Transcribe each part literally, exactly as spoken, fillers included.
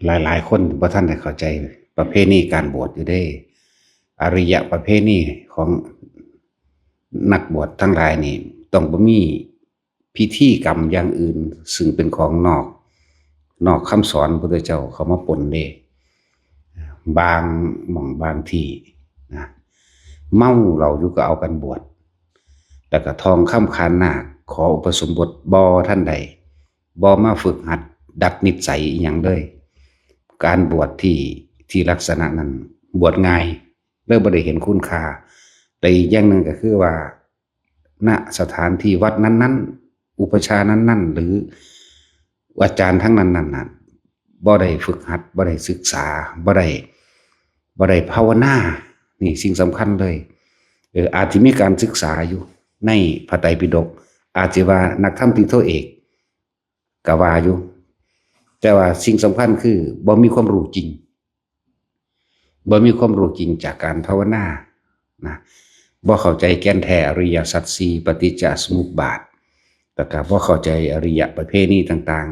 หลายๆคนบ่ทันได้เข้าใจประเพณีการบวชอยู่เด้ อริยประเพณีของนักบวชทั้งหลายนี่ ต้องบ่มีพิธีกรรมอย่างอื่น ซึ่งเป็นของนอก นอกคำสอนพระพุทธเจ้าเข้ามาปนเด้ บางหม่องบางที่นะ เมาเหล้าอยู่ก็เอากันบวช แล้วก็ท่องคำขานนาค ขออุปสมบทบ่ทันได้ บ่มาฝึกหัดดัดนิสัยอีหยังเลย การบวชที่ที่ลักษณะนั้นบวชง่าย เลยบ่ได้เห็นคุณค่า แต่อีกอย่างหนึ่งก็คือว่า ณ สถานที่วัดนั้นๆ อุปัชฌาย์นั้นๆ หรืออาจารย์ทั้งนั้นนั้นน่ะบ่ได้ฝึกหัด บ่ได้ศึกษา บ่ได้ บ่ได้ภาวนา นี่สิ่งสำคัญเลย เออ อาจจะมีการศึกษาอยู่ในพระไตรปิฎก อาจจะว่านักธรรมตรีโทเอกก็ว่าอยู่ แต่ว่าสิ่งสำคัญคือบ่มีความรู้จริง บ่มีความรู้จริงจากการภาวนานะ บ่เข้าใจแก่นแท้อริยสัจสี่ ปฏิจจสมุปบาท แล้วก็บ่เข้าใจอริยประเพณีต่าง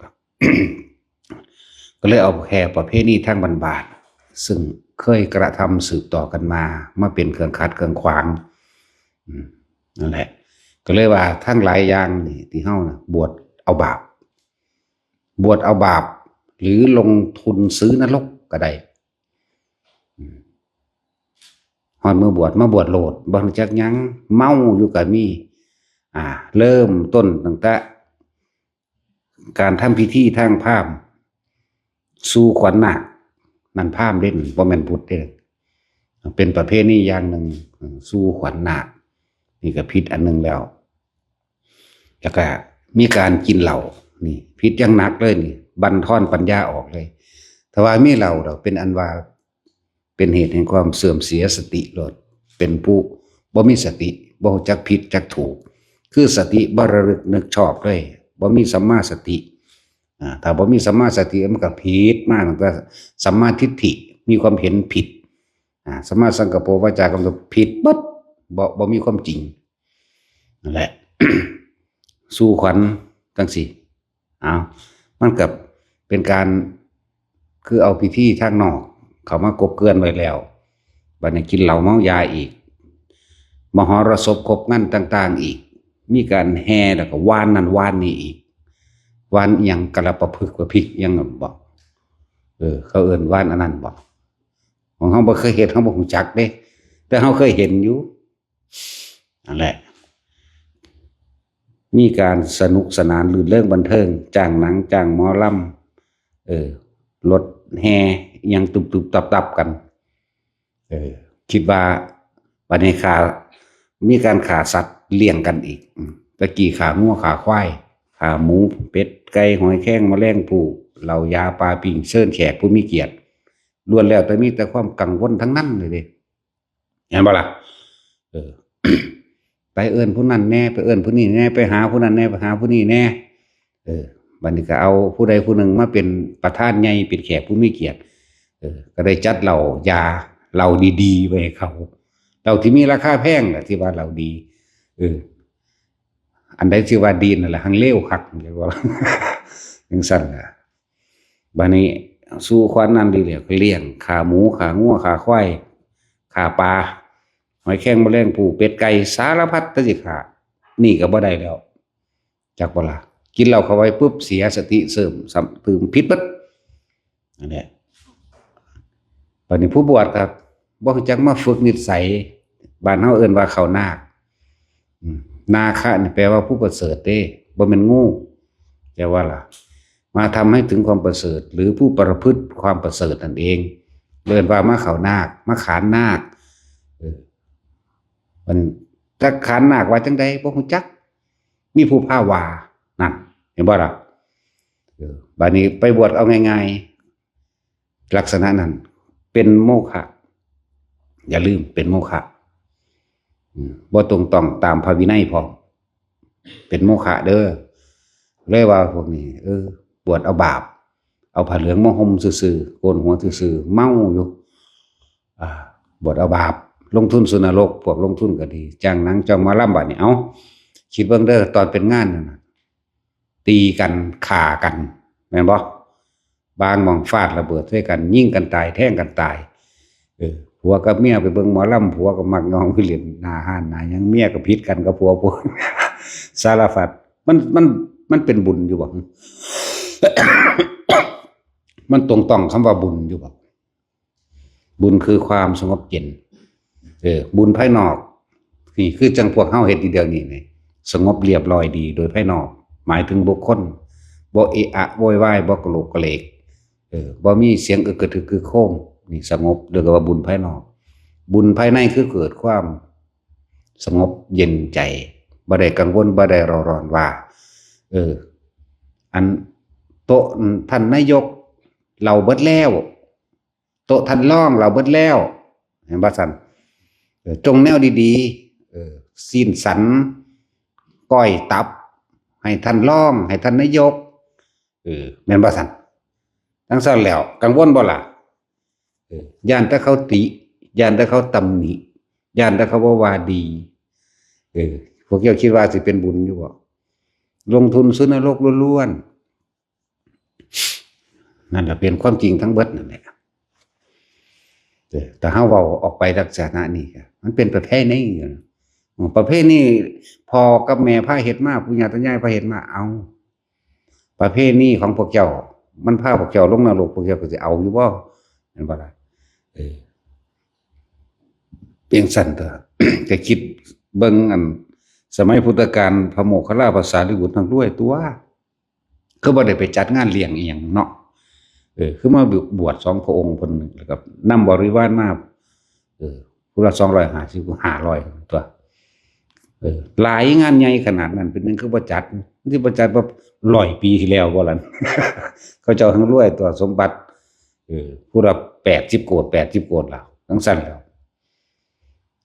ๆ ก็เลยเอาแค่ประเพณีทางบ้านๆ ซึ่งเคยกระทำสืบต่อกันมา มาเป็นเครื่องขัดเครื่องขวาง อืม นั่นแหละ ก็เลยว่าทั้งหลายอย่างนี่ที่เฮานะ บวชเอาบาป บวชเอาบาป หรือลงทุนซื้อนรกก็ได้ อืม ฮอดมื้อบวชมาบวชโลด บ่รู้จักหยัง เมาอยู่ก็มี อ่า เริ่มต้นตั้งแต่ การทำพิธีทางพราหมณ์ สู่ขวัญนาค นั่นพราหมณ์เด้ บ่แม่นพุทธเด้ เป็นประเพณีอย่างหนึ่ง สู่ขวัญนาค นี่ก็ผิดอันหนึ่งแล้ว แล้วก็มีการกินเหล้า นี่ผิดอย่างหนักเลยนี่ บั่นทอนปัญญาออกเลย ถ้าว่ามีเหล้าดอก เป็นอันว่า เป็นเหตุแห่งความเสื่อมเสียสติโลด เป็นผู้บ่มีสติ บ่รู้จักผิดจักถูก คือสติบ่ระลึกนึกชอบเลย บ่มีสัมมาสติ อ่า ถ้าบ่มีสัมมาสติมันก็ผิดมาตั้งแต่สัมมาทิฏฐิ มีความเห็นผิด อ่า สัมมาสังกัปโปวาจากรรมก็ผิดเบิด บ่ บ่มีความจริง นั่นแหละ สู่ขวัญจังซี่ เอา มันก็เป็นการ คือเอาพิธีทางนอกเข้ามากบเกลื่อนไว้แล้ว บัดนี้กินเหล้าเมายาอีก มหรสพครบงานต่างๆอีก มีการแห่แล้วก็ว่านนั่นว่านนี่อีก ว่านอิหยังกะละปะพึกปะพิกอิหยังนั่นบ่ เออ เขาเอิ้นว่านอันนั้นบ่ ของเฮาบ่เคยเฮ็ด เฮาบ่รู้จักเด้ แต่เฮาเคยเห็นอยู่ นั่นแหละ มีการสนุกสนานรื่นเริงบันเทิง จ้างหนัง จ้างหมอลำ เออ รถแห่อิหยังตุบๆตับๆกัน เออ คิดว่าบัดนี้ฆ่า มีการฆ่าสัตว์เลี้ยงกันอีก อืม ตะกี้ฆ่างัวฆ่าควาย ฆ่าหมู เป็ด ไก่ หอยแครง แมลงภู่ เหล้ายา ปลาปิ้ง เชิญแขกผู้มีเกียรติ ล้วนแล้วแต่มีแต่ความกังวลทั้งนั้นเลยเด้ เห็นบ่ล่ะ เออ ไปเอิ้นผู้นั้นแหน่ ไปเอิ้นผู้นี้แหน่ ไปหาผู้นั้นแหน่ ไปหาผู้นี้แหน่ เออ บัดนี้ก็เอาผู้ใดผู้หนึ่งมาเป็นประธานใหญ่ เป็นแขกผู้มีเกียรติ เออ ก็ได้จัดเหล้ายา เหล้าดีๆไว้ให้เขา เหล้าที่มีราคาแพงแหละ ที่ว่าเหล้าดี เออ อันใดที่ว่าดีนั่นแหละ หังเลวคัก จั่งว่า จั่งซั่นล่ะ บัดนี้สู่ขวัญนั่นดีแล้ว ก็เลี้ยง ฆ่าหมู ฆ่างัว ฆ่าควาย ฆ่าปลา หอยแครง แมลงภู่ เป็ด ไก่ สารพัดแต่สิฆ่า นี่ก็บ่ได้แล้ว จักบ่ล่ะ กินเหล้าเข้าไปปุ๊บ เสียสติเสื่อม ซ้ำตื่นผิดเบิด นั่นแหละ บัดนี้ผู้บวชครับ บ่รู้จักมาฝึกนิสัย บ้านเฮาเอิ้นว่าเข้านาค อืม นาคะนี่แปลว่าผู้ประเสริฐเด้ บ่แม่นงู แต่ว่าล่ะ มาทำให้ถึงความประเสริฐ หรือผู้ประพฤติความประเสริฐนั่นเอง เอิ้นว่ามาเข้านาค มาขานนาค เออ มันจักขานนาคว่าจั่งใด บ่รู้จัก มีผู้พาว่า นั่น เห็นบ่ล่ะ เออ บัดนี้ไปบวชเอาง่ายๆ ลักษณะนั้น เป็นโมฆะ อย่าลืม เป็นโมฆะ อืม บ่ตรงต้องตามพระวินัยพร้อม เป็นโมฆะเด้อ เลยว่าพวกนี้ เออ บวชเอาบาป เอาผ้าเหลืองมาห่มซื่อๆ โกนหัวซื่อๆ เมาอยู่ อ่า บวชเอาบาป ลงทุนสู่นรก พวกลงทุนก็ดี จ้างหนังจ้างหมอลำ บัดนี้ เอ้า คิดเบิ่งเด้อ ตอนเป็นงานนั่นน่ะ ตีกัน ฆ่ากัน แม่นบ่ บางหม่องฟาดระเบิดใส่กัน ยิงกันตาย แทงกันตาย เออ ผัวกับเมียไปเบิ่งหมอลำ ผัวก็มักย่องไปเล่นหน้าห้านหน้าหยัง เมียก็ผิดกันกับผัว ผัว สารพัด มันมันมันเป็นบุญอยู่บ่ มันตรงต้องคำว่าบุญอยู่บ่ บุญคือความสงบเย็น เออ บุญภายนอก นี่คือจั่งพวกเฮาเฮ็ดอยู่เดี๋ยวนี้นี่ สงบเรียบร้อยดีโดยภายนอก หมายถึงบุคคล บ่เอะอะโวยวาย บ่กระโหลกกระเลก เออ บ่มีเสียงอึกกระทึกคึกโครม นี่สงบ เรียกว่าบุญภายนอก บุญภายในคือเกิดความสงบเย็นใจ บ่ได้กังวล บ่ได้เร่าร้อนว่า เออ อันโต๊ะท่านนายก เหล้าเบิดแล้ว โต๊ะท่านรองเหล้าเบิดแล้ว เห็นบ่ซั่น เออ จงแนวดีๆ เออ ซี้นสัน ก้อยตับ ให้ท่านรอง ให้ท่านนายก เออ แม่นบ่ซั่น จั่งซั่นแล้ว กังวลบ่ล่ะ เออ ย้านแต่เขาติ ย้านแต่เขาตำหนิ ย้านแต่เขาบ่ว่าดี เออ พวกเจ้าคิดว่าสิเป็นบุญอยู่บ่ ลงทุนซื้อนรกล้วนๆ นั่นแหละเป็นความจริงทั้งเบิดนั่นแหละ เออ แต่เฮาเว้าออกไปลักษณะนี้ก็ มันเป็นประเพณีอยู่นะ อืม ประเพณีพ่อกับแม่พาเฮ็ดมา ปู่ย่าตายายพาเฮ็ดมา เอา ประเพณีของพวกเจ้า มันพาพวกเจ้าลงนรก พวกเจ้าก็สิเอาอยู่บ่ แม่นบ่ล่ะ เออ เพียงซั่นเถาะ ก็คิดเบิ่งอัน สมัยพุทธกาล พระโมคคัลลาภาษารีบุตรทั้งรวยตัว คือบ่ได้ไปจัดงานเลี้ยงอีหยังเนาะ เออ คือมาบวชสองพระองค์เพิ่น แล้วก็นำบริวารมา เออ ผู้ละสองร้อยห้าสิบ ห้าร้อยตัว เออ หลายงานใหญ่ขนาดนั้น เป็นหยังคือบ่จัด มันสิบ่จัดว่าร้อยปีที่แล้วบ่ล่ะ เขาเจ้าทั้งรวยตัว สมบัติ เออ ผู้ละแปดสิบโกด แปดสิบโกดแล้ว จั่งซั่นแล้ว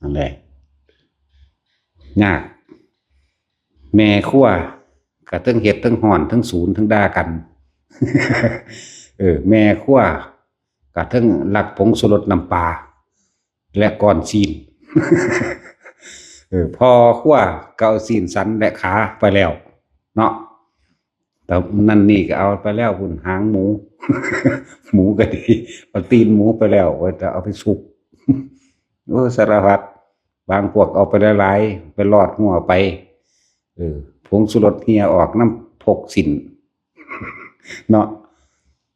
นั่นแหละ ยาก แม่ครัวก็เทิงเฮ็ด เทิงฮ้อน เทิงสูน เทิงด่ากัน เออ แม่ครัวก็เทิงลักผงชูรสน้ำปลา และก้อนซี้น เออ พ่อครัวก็เอาซี้นสันและขาไปแล้ว เนาะ แต่นั่นนี่ก็เอาไปแล้วพุ้น หางหมู หมูก็ดี เอาตีนหมูไปแล้ว ว่าจะเอาไปสุก โอ้ สารพัด บางพวกเอาไปหลายๆ ไปลอดหัวไป เออ ผงชูรสเหี่ยออกนำพกซี้น เนาะ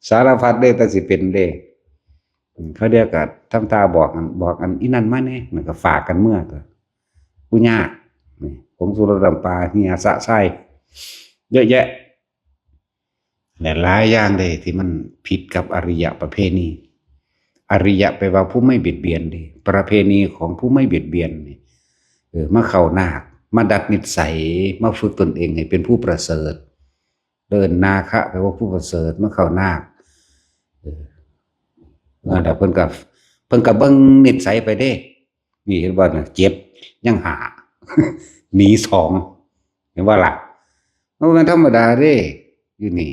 สารพัดเด้ แต่สิเป็นเด้ อืม เขาเดียวก็ทำท่าบอกอัน บอกอันอีนั่นมาแหน่ มันก็ฝากกันเมือตัว ผู้ยาก นี่ ผงชูรสน้ำปลาเหี่ยสะไส้ เยอะแยะ และหลายอย่างเลยที่มันผิดกับอริยประเพณี อริยะแปลว่าผู้ไม่เบียดเบียนเด้ ประเพณีของผู้ไม่เบียดเบียนนี่ เออ มาเข้านาค มาดัดนิสัย มาฝึกตนเองให้เป็นผู้ประเสริฐ เอิ้นนาคะ แปลว่าผู้ประเสริฐ มาเข้านาค เออ นั่นแหละ เพิ่นก็ เพิ่นก็เบิ่งนิสัยไปเด้ นี่เห็นบ่น่ะ เจ็ด ยังห้า หนีสอง เห็นบ่ล่ะ มันบ่แม่นธรรมดาเด้ อยู่นี่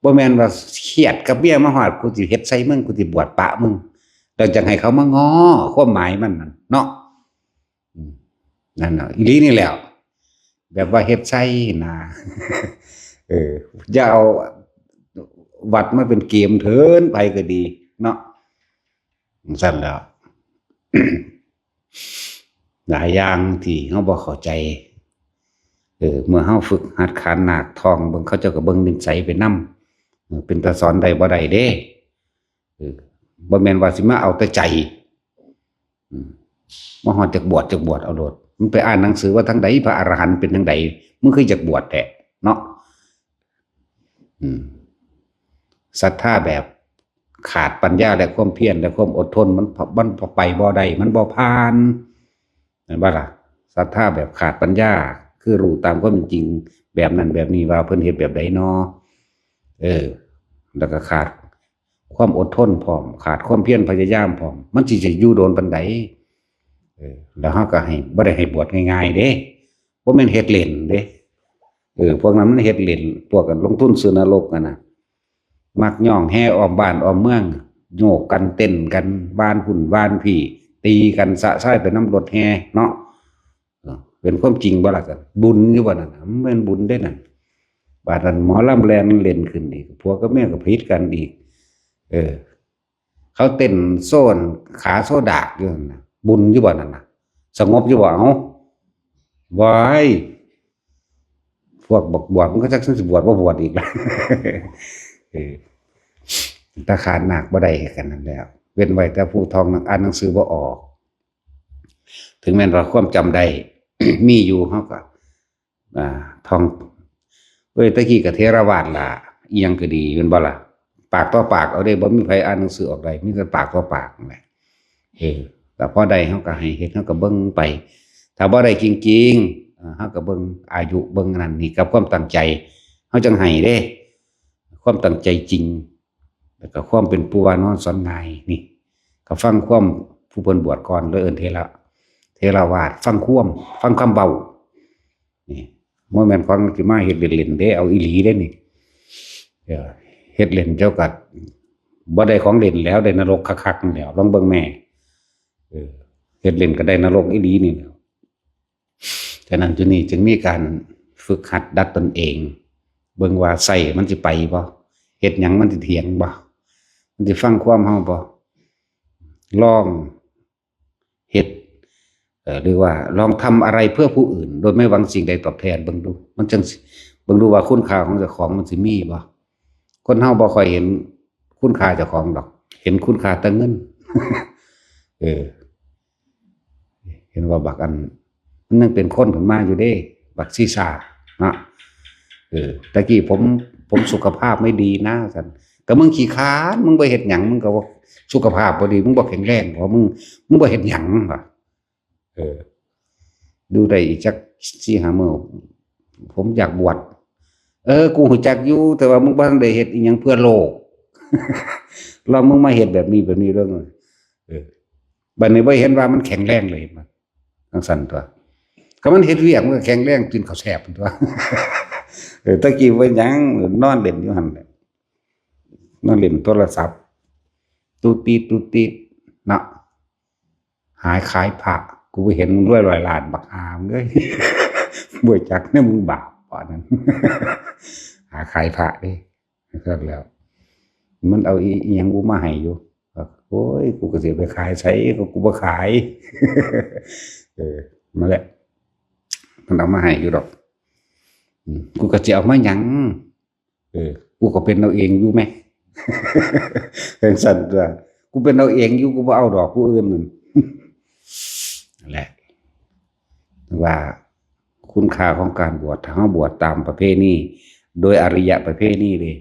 บ่แม่นว่าเครียดกับเมียมาฮอด กูสิเฮ็ดใส่มึง กูสิบวชปะมึง แล้วจั่งให้เขามาง้อ ความหมายมันนั่นเนาะ อืม นั่นน่ะ อีหลีนี่แหล้ว แบบว่าเฮ็ดใส่นะ เออ อย่าเอาวัดมาเป็นเกมเถิน ไปก็ดีเนาะ จั่งซั่นแหล้ว หลายอย่างที่เฮาบ่เข้าใจ เออ เมื่อเฮาฝึกหัดขานนาคท่องเบิ่ง เขาเจ้าก็เบิ่งนิสัยไปนำ เออ เป็นตาสอนได้บ่ได้เด้ เออ บ่แม่นว่าสิมาเอาแต่ใจ อืม มาฮอดจักบวช จักบวชเอาโลด มึงไปอ่านหนังสือว่าทางใดพระอรหันต์เป็นจั่งใด มึงคืออยากบวชแท้ เนาะ อืม ศรัทธาแบบขาดปัญญาและความเพียรและความอดทน มัน มันไปบ่ได้ มันบ่ผ่าน แม่นบ่ล่ะ ศรัทธาแบบขาดปัญญา คือรู้ตามความเป็นจริง แบบนั้นแบบนี้ว่าเพิ่นเฮ็ดแบบใดน้อ เออ แล้วก็ขาดความอดทนพร้อม ขาดความเพียรพยายามพร้อม มันสิจะอยู่โดนปานใด เออ แล้วเฮาก็ให้ บ่ได้ให้บวชง่ายๆเด้ บ่แม่นเฮ็ดเล่นเด้ เออ พวกนั้นมันเฮ็ดเล่น พวกกันลงทุนซื้อนรกนั่นน่ะ มักย่องแห่อ้อมบ้านอ้อมเมือง โยกกันเต้นกัน หว่านพุ้นหว่านพี้ ตีกันสะไส้ไปนำรถแห่เนาะ เออ เป็นความจริงบ่ล่ะ ซั่น บุญอยู่บ่นั่นน่ะ มันแม่นบุญเด้นั่น บาดนั้นหมอลำแล่นเล่นขึ้นอีก ผัวกับเมียก็ผิดกันอีก เออ เขาเต้นโซนขาโซดากอยู่นั่นน่ะ บุญอยู่บ่นั่นน่ะ สงบอยู่บ่ เอ้า วาย พวกบักบวชมันก็จักสิบวชบ่บวชอีกล่ะ เออ ถ้าขาดหนักบ่ได้กันนั่นแหล้ว เว้นไว้แต่ผู้ท่องหนัง อ่านหนังสือบ่ออก ถึงแม้นว่าความจำได้ มีอยู่ เฮาก็ อ่า ท่อง เอ้ย ตะกี้ก็เถรวาทล่ะ อีหยังก็ดี แม่นบ่ล่ะ ปากต่อปากเอาเด้ บ่มีไผอ่านหนังสือออกได้ มีแต่ปากต่อปากนั่นแหละ เออ แต่พอได้เฮาก็ให้เฮ็ด เฮาก็เบิ่งไป ถ้าบ่ได้จริงๆ อ่า เฮาก็เบิ่งอายุ เบิ่งอันนั้น นี่กับความตั้งใจ เฮาจั่งให้เด้ ความตั้งใจจริง แล้วก็ความเป็นผู้ว่านอนสอนง่าย นี่ ก็ฟังความผู้เพิ่นบวชก่อน เลยเอิ้นเถระ เถรวาท ฟังความ ฟังคำเว้า นี่ บ่แม่นของสิมาเฮ็ดเล่นๆเด้ เอาอีหลีเด้นี่ เออ เฮ็ดเล่นเจ้าก็บ่ได้ของเล่นแล้ว ได้นรกคักๆนั่นแหล้ว ลองเบิ่งแม่ เออ เฮ็ดเล่นก็ได้นรกอีหลีนี่แหล้ว ฉะนั้นจุดนี้จึงมีการฝึกหัดดัดตนเอง เบิ่งว่าใช้มันสิไปบ่ เฮ็ดหยังมันสิเถียงบ่ มันสิฟังความเฮาบ่ ลองเฮ็ด เอ่อ หรือว่าลองทำอะไรเพื่อผู้อื่น โดยไม่หวังสิ่งใดตอบแทน เบิ่งดู มันจั่งสิ เบิ่งดูว่าคุณค่าของเจ้าของมันสิมีบ่ คนเฮาบ่ค่อยเห็นคุณค่าเจ้าของดอก เห็นคุณค่าแต่เงิน เออ เห็นว่าบักอัน มันยังเป็นคนขึ้นมาอยู่เด้ บักซีซ่าเนาะ เออ ตะกี้ผม ผมสุขภาพไม่ดีนะ ซั่น ก็มึงขี้คร้าน มึงบ่เฮ็ดหยัง มึงก็ว่าสุขภาพบ่ดี มึงบ่แข็งแรง เพราะมึง มึงบ่เฮ็ดหยังว่ะ เออ ดูได้อีกจักสี่ห้ามื้อ ผมอยากบวช เออ กูรู้จักอยู่ แต่ว่ามึงบ่ทันได้เฮ็ดอีหยังเพื่อโลก แล้วมึงมาเฮ็ดแบบนี้ แบบนี้เรื่อง เออ บัดนี้บ่เห็นว่ามันแข็งแรงเลย เห็นบ่ จั่งซั่นตั๊ว ก็มันเฮ็ดเวียกมันก็แข็งแรง กินข้าวแซ่บตั๊ว เออ ตะกี้ว่าหยัง นอนเล่นอยู่หั่นแหละ นอนเล่นโทรศัพท์ ตูดตีด ตูดตีด เนาะ หาขายพระ กูไปเห็นมึงรวยร้อยล้าน บักห่ามึงเอ้ย บ่จักเนี่ย มึงบาปปานนั้น หาขายพระเด้ ซั่นแล้ว มันเอาอี อีหยังกูมาให้อยู่ โอ้ย กูก็สิไปขายไส ก็กูบ่ขาย เออ นั่นแหละ มันเอามาให้อยู่ดอก อืม กูก็สิเอามาหยัง เออ กูก็เป็นเอาเองอยู่แหม จั่งซั่นตั๊ว กูเป็นเอาเองอยู่ กูบ่เอาดอกผู้อื่นนั่น นั่นแหละ ว่าคุณค่าของการบวช ถ้าเฮาบวชตามประเพณี โดยอริยประเพณีเลย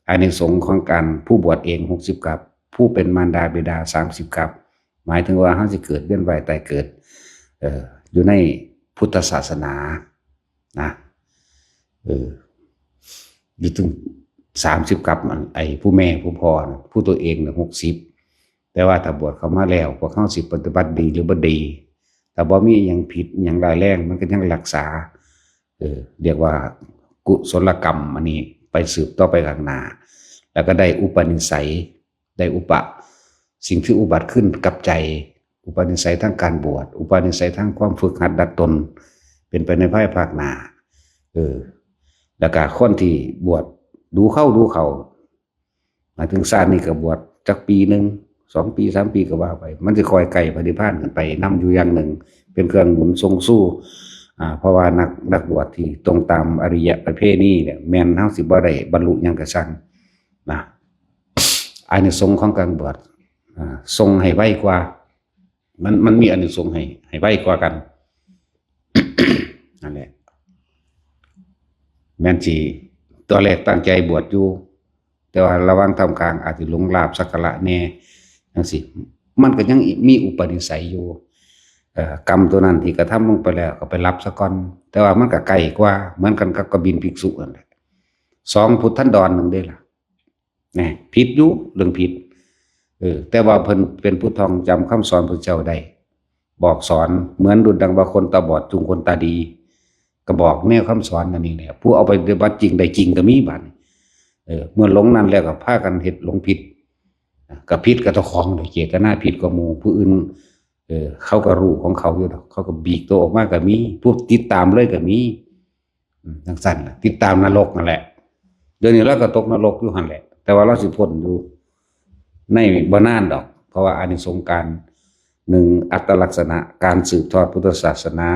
อานิสงส์ของการผู้บวชเองหกสิบกัป ผู้เป็นมารดาบิดาสามสิบกัป หมายถึงว่าเฮาสิเกิดเวียนว่ายตายเกิด เอ่อ อยู่ในพุทธศาสนานะ เออ อยู่ถึงสามสิบกัป อัน ไอ้ผู้แม่ผู้พ่อน่ะ ผู้ตัวเองน่ะหกสิบ แต่ว่าถ้าบวชเข้ามาแล้ว พวกเฮาสิปฏิบัติดีหรือบ่ดี ถ้าบ่มีอิหยังผิดอิหยังร้ายแรง มันก็ยังรักษา เออ เรียกว่ากุศลกรรมอันนี้ไปสืบต่อไปข้างหน้า แล้วก็ได้อุปนิสัย ได้อุปะ สิ่งที่อุบัติขึ้นกับใจ อุปนิสัยทางการบวช อุปนิสัยทางความฝึกหัดดัดตน เป็นไปในภายภาคหน้า เออ แล้วก็คนที่บวชดูเข้าดูเข้า มาถึงชาตินี้ก็บวชจักปีหนึ่ง สองปี สามปีก็ว่าไป มันสิค่อยใกล้พระนิพพานขึ้นไปนำอยู่อย่างหนึ่ง เป็นเครื่องหนุนส่งสู้ อ่า เพราะว่านัก นักบวชที่ตรงตามอริยประเพณีเนี่ย แม่นเฮาสิบ่ได้บรรลุหยังก็ช่างนะ อานิสงส์ของการบวช อ่า ส่งให้ไวกว่า มัน มันมีอานิสงส์ให้ ให้ไวกว่ากัน นั่นแหละ แม่นสิ ตอนแรกตั้งใจบวชอยู่ แต่ว่าระหว่างท่ามกลางอาจสิหลงลาภสักการะแหน่ จั่งซี้ มันก็ยังมีอุปนิสัยอยู่ เอ่อ กรรมตัวนั้นที่กระทำลงไปแล้วก็ไปรับซะก่อน แต่ว่ามันก็ใกล้กว่า เหมือนกันกับกบิลภิกษุนั่นแหละ สองพุทธันดรหนึ่งเด้ล่ะ แหน่ ผิดอยู่ เรื่องผิด เออ แต่ว่าเพิ่นเป็นผู้ท่องจำคำสอนพระเจ้าได้ บอกสอน เหมือนดุจดังว่าคนตาบอดจูงคนตาดี ก็บอกแนวคำสอนอันนี้แหละ ผู้เอาไปปฏิบัติจริงได้จริงก็มีบัดนี้ เออ เมื่อหลงนั้นแล้วก็พากันเฮ็ดหลงผิด ก็ผิดกับเจ้าของเลย เจตนาผิดกว่าหมู่ ผู้อื่น เออ เขาก็รู้ของเขาอยู่ดอก เขาก็บีกตัวออกมาก็มี ผู้ติดตามเลยก็มี อืม จั่งซั่นล่ะ ติดตามนรกนั่นแหละ เดี๋ยวนี้เราก็ตกนรกอยู่หั่นแหละ แต่ว่าเราสิพ้นอยู่ ในบ่นานดอก เพราะว่าอานิสงส์การ หนึ่ง อัตลักษณะการสืบทอดพุทธศาสนา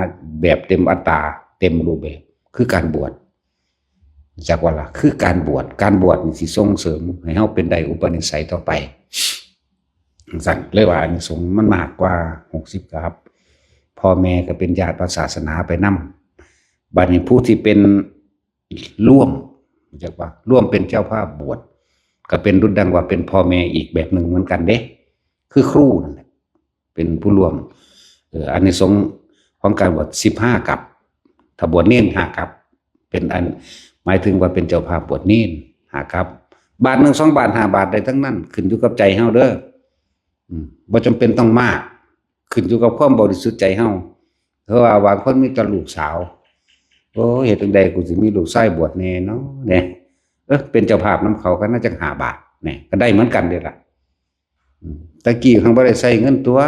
แบบเต็มอัตรา เต็มรูปแบบ คือการบวช จักว่าละ คือการบวช การบวชนี่สิส่งเสริมให้เฮาเป็นได้อุปนิสัยต่อไป สั่นเลยว่าอานิสงส์มันมากกว่าหกสิบกับ พ่อแม่ก็เป็นญาติพระศาสนาไปนำ บัดนี้ผู้ที่เป็นร่วม จักว่าร่วมเป็นเจ้าภาพบวช ก็เป็นดุจดังว่าเป็นพ่อแม่อีกแบบหนึ่งเหมือนกันเด้ คือครูนั่นแหละ เป็นผู้ร่วม เอ่อ อานิสงส์ของการบวชสิบห้ากับ ถ้าบวชเณรห้ากับ เป็นอัน หมายถึงว่าเป็นเจ้าภาพบวชเณรห้ากับ บาทหนึ่ง สองบาท ห้าบาท ได้ทั้งนั้น ขึ้นอยู่กับใจเฮาเด้อ อืม บ่จำเป็นต้องมาก ขึ้นอยู่กับความบริสุทธิ์ใจเฮา เพราะว่าบางคนมีแต่ลูกสาว โอ้ย เฮ็ดจั่งใดกูสิมีลูกชายบวชแน่เนาะ เนี่ย เออ เป็นเจ้าภาพนำเขาก็น่าจะห้าบาท เนี่ย ก็ได้เหมือนกันเด้ล่ะ อืม ตะกี้เฮาบ่ได้ใช้เงินตัว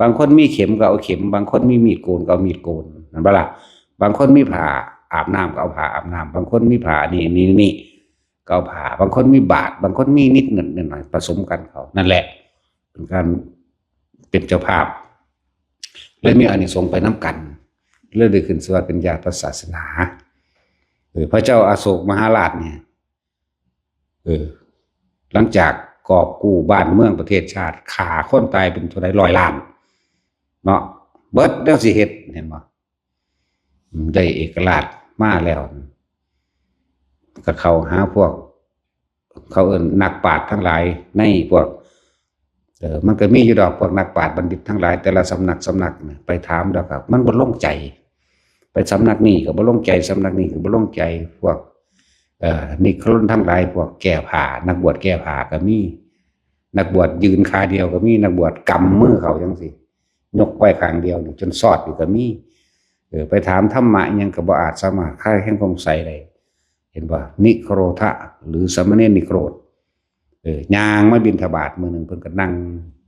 บางคนมีเข็มก็เอาเข็ม บางคนมีมีดโกนก็เอามีดโกน แม่นบ่ล่ะ บางคนมีผ้าอาบน้ำก็เอาผ้าอาบน้ำ บางคนมีผ้านี่ นี่ นี่ ก็เอาผ้า บางคนมีบาตร บางคนมีนิดหน่อยหน่อย ผสมกันเขา นั่นแหละ เป็นการเป็นเจ้าภาพ และมีอานิสงส์ไปนำกัน เลยได้ขึ้นชื่อว่าเป็นญาติพระศาสนา เออ พระเจ้าอโศกมหาราชเนี่ย เออ หลังจากกอบกู้บ้านเมืองประเทศชาติ ฆ่าคนตายเป็นเท่าใดร้อยล้าน เนาะ เบิดแนวสิเฮ็ด เห็นบ่ ได้เอกราชมาแล้ว ก็เข้าหาพวก เขาเอิ้นนักปราชญ์ทั้งหลายในพวก เออ มันก็มีอยู่ดอกพวกนักปราชญ์บัณฑิตทั้งหลาย แต่ละสำนักสำนักน่ะ ไปถามแล้วก็มันบ่ลงใจ ไปสำนักนี้ก็บ่ลงใจ สำนักนี้ก็บ่ลงใจ พวก เอ่อ นิครนทั้งหลาย พวกแก้ผ้า นักบวชแก้ผ้าก็มี นักบวชยืนขาเดียวก็มี นักบวชกำมือเขาจั่งซี้ ยกไว้ข้างเดียวนี่จนซอดอยู่ก็มี เออ ไปถามธรรมะอิหยังก็บ่อาจสามารถคลายแคลงสงสัยได้ เห็นบ่ นิโครธะ หรือสามเณรนิโครธ เออ ย่างมาบิณฑบาตมื้อหนึ่ง เพิ่นก็นั่ง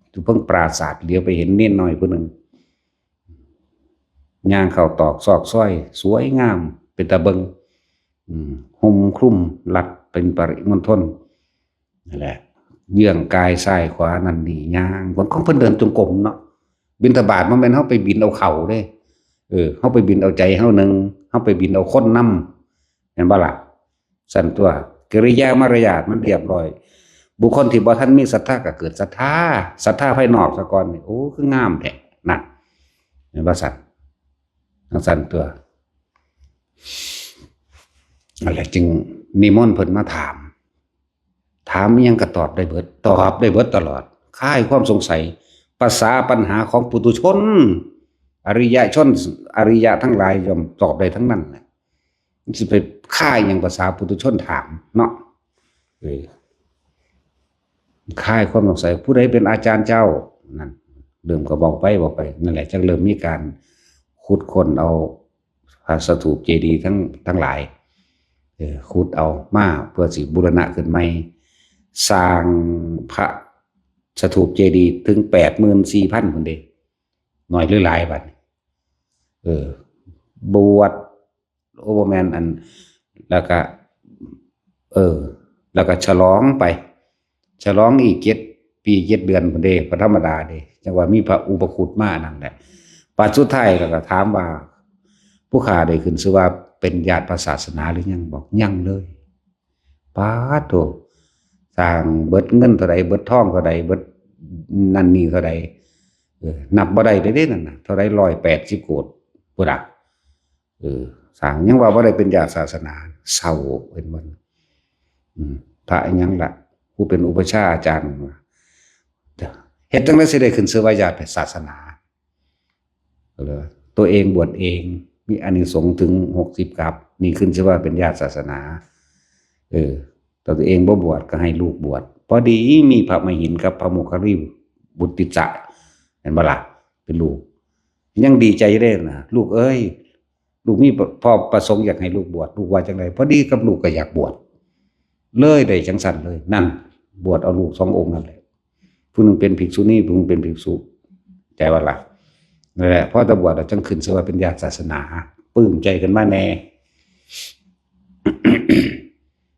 อยู่เพิ่งปราสาท เหลียวไปเห็นเณรน้อยผู้หนึ่ง ย่างเข้าตอกซอกซอย สวยงาม เป็นตาเบิ่ง อืม ห่มคลุมรัดเป็นปริมณฑล นั่นแหละ เยื่องกายซ้ายขวานั่นนี่ย่าง เพิ่นของเพิ่นเดินจงกรมเนาะ บิณฑบาตบ่แม่นเฮาไปบิณเอาเข้าเด้ เออ เฮาไปบิณเอาใจเฮาหนึ่ง เฮาไปบิณเอาคนนำ แม่นบ่ล่ะ ซั่นตัว กิริยามารยาทมันเรียบร้อย บุคคลที่บ่ทันมีศรัทธาก็เกิดศรัทธา ศรัทธาภายนอกซะก่อนนี่ โอ้ คืองามแท้ นั่น แม่นบ่ซั่น จั่งซั่นตัว นั่นแหละจึงนิมนต์เพิ่นมาถาม ถามอิหยังก็ตอบได้เบิด ตอบได้เบิดตลอด คลายความสงสัย ภาษาปัญหาของปุถุชน อริยชน อริยะทั้งหลายย่อมตอบได้ทั้งนั้นแหละ มันสิไปคลายหยังภาษาปุถุชนถามเนาะ เออ คลายความสงสัย ผู้ใดเป็นอาจารย์เจ้า นั่น เริ่มก็เว้าไป เว้าไป นั่นแหละ จั่งเริ่มมีการขุดค้นเอาพระสถูปเจดีย์ทั้ง ทั้งหลาย เออ ขุดเอามาเพื่อสิบูรณะขึ้นใหม่ สร้างพระสถูปเจดีย์ถึงแปดหมื่นสี่พันพุ้นเด้ น้อยหรือหลายบัดนี้ เออ บวช โอ้ บ่แม่น อัน แล้วก็ เออ แล้วก็ฉลองไป ฉลองอีกเจ็ดปีเจ็ดเดือนพุ้นเด้ บ่ธรรมดาเด้ จั่งว่ามีพระอุปคุตมานั่นแหละ บัดสุดท้ายแล้วก็ถามว่า ผู้ข้าได้ขึ้นชื่อว่าเป็นญาติพระศาสนาหรือยัง บอกยังเลย ป๊าดโธ่ สร้างเบิดเงินเท่าใด เบิดทองเท่าใด เบิดนั่นนี่เท่าใด เออ นับบ่ได้เลยเด้นั่นน่ะ เท่าใด ร้อยแปดสิบโกฏพุ้นน่ะ เออ สร้างยังว่าบ่ได้เป็นญาติศาสนา เศร้าเป็นวัน อืม พระอิหยังล่ะ ผู้เป็นอุปัชฌาย์อาจารย์ว่า เฮ็ดจั่งใดสิได้ขึ้นชื่อว่าญาติศาสนา ก็เลยว่าตัวเองบวชเอง มีอานิสงส์ถึงหกสิบกับ นี่ขึ้นชื่อว่าเป็นญาติศาสนา เออ แต่ตัวเองบ่บวชก็ให้ลูกบวช พอดีมีพระมหินกับพระโมคคัลลีบุตติสสะ เห็นบ่ล่ะ เป็นลูก ยังดีใจเด้นะ ลูกเอ้ย ลูกมีพ่อประสงค์อยากให้ลูกบวช ลูกว่าจั่งใด พอดีกับลูกก็อยากบวช เลยได้จั่งซั่นเลย นั่น บวชเอาลูกสององค์นั่นแหละ ผู้หนึ่งเป็นภิกษุณี ผู้หนึ่งเป็นภิกษุ ใจว่าล่ะ นั่นแหละ พอแต่บวชแล้วจั่งขึ้นชื่อว่าเป็นญาติศาสนา ปลื้มใจขึ้นมาแน่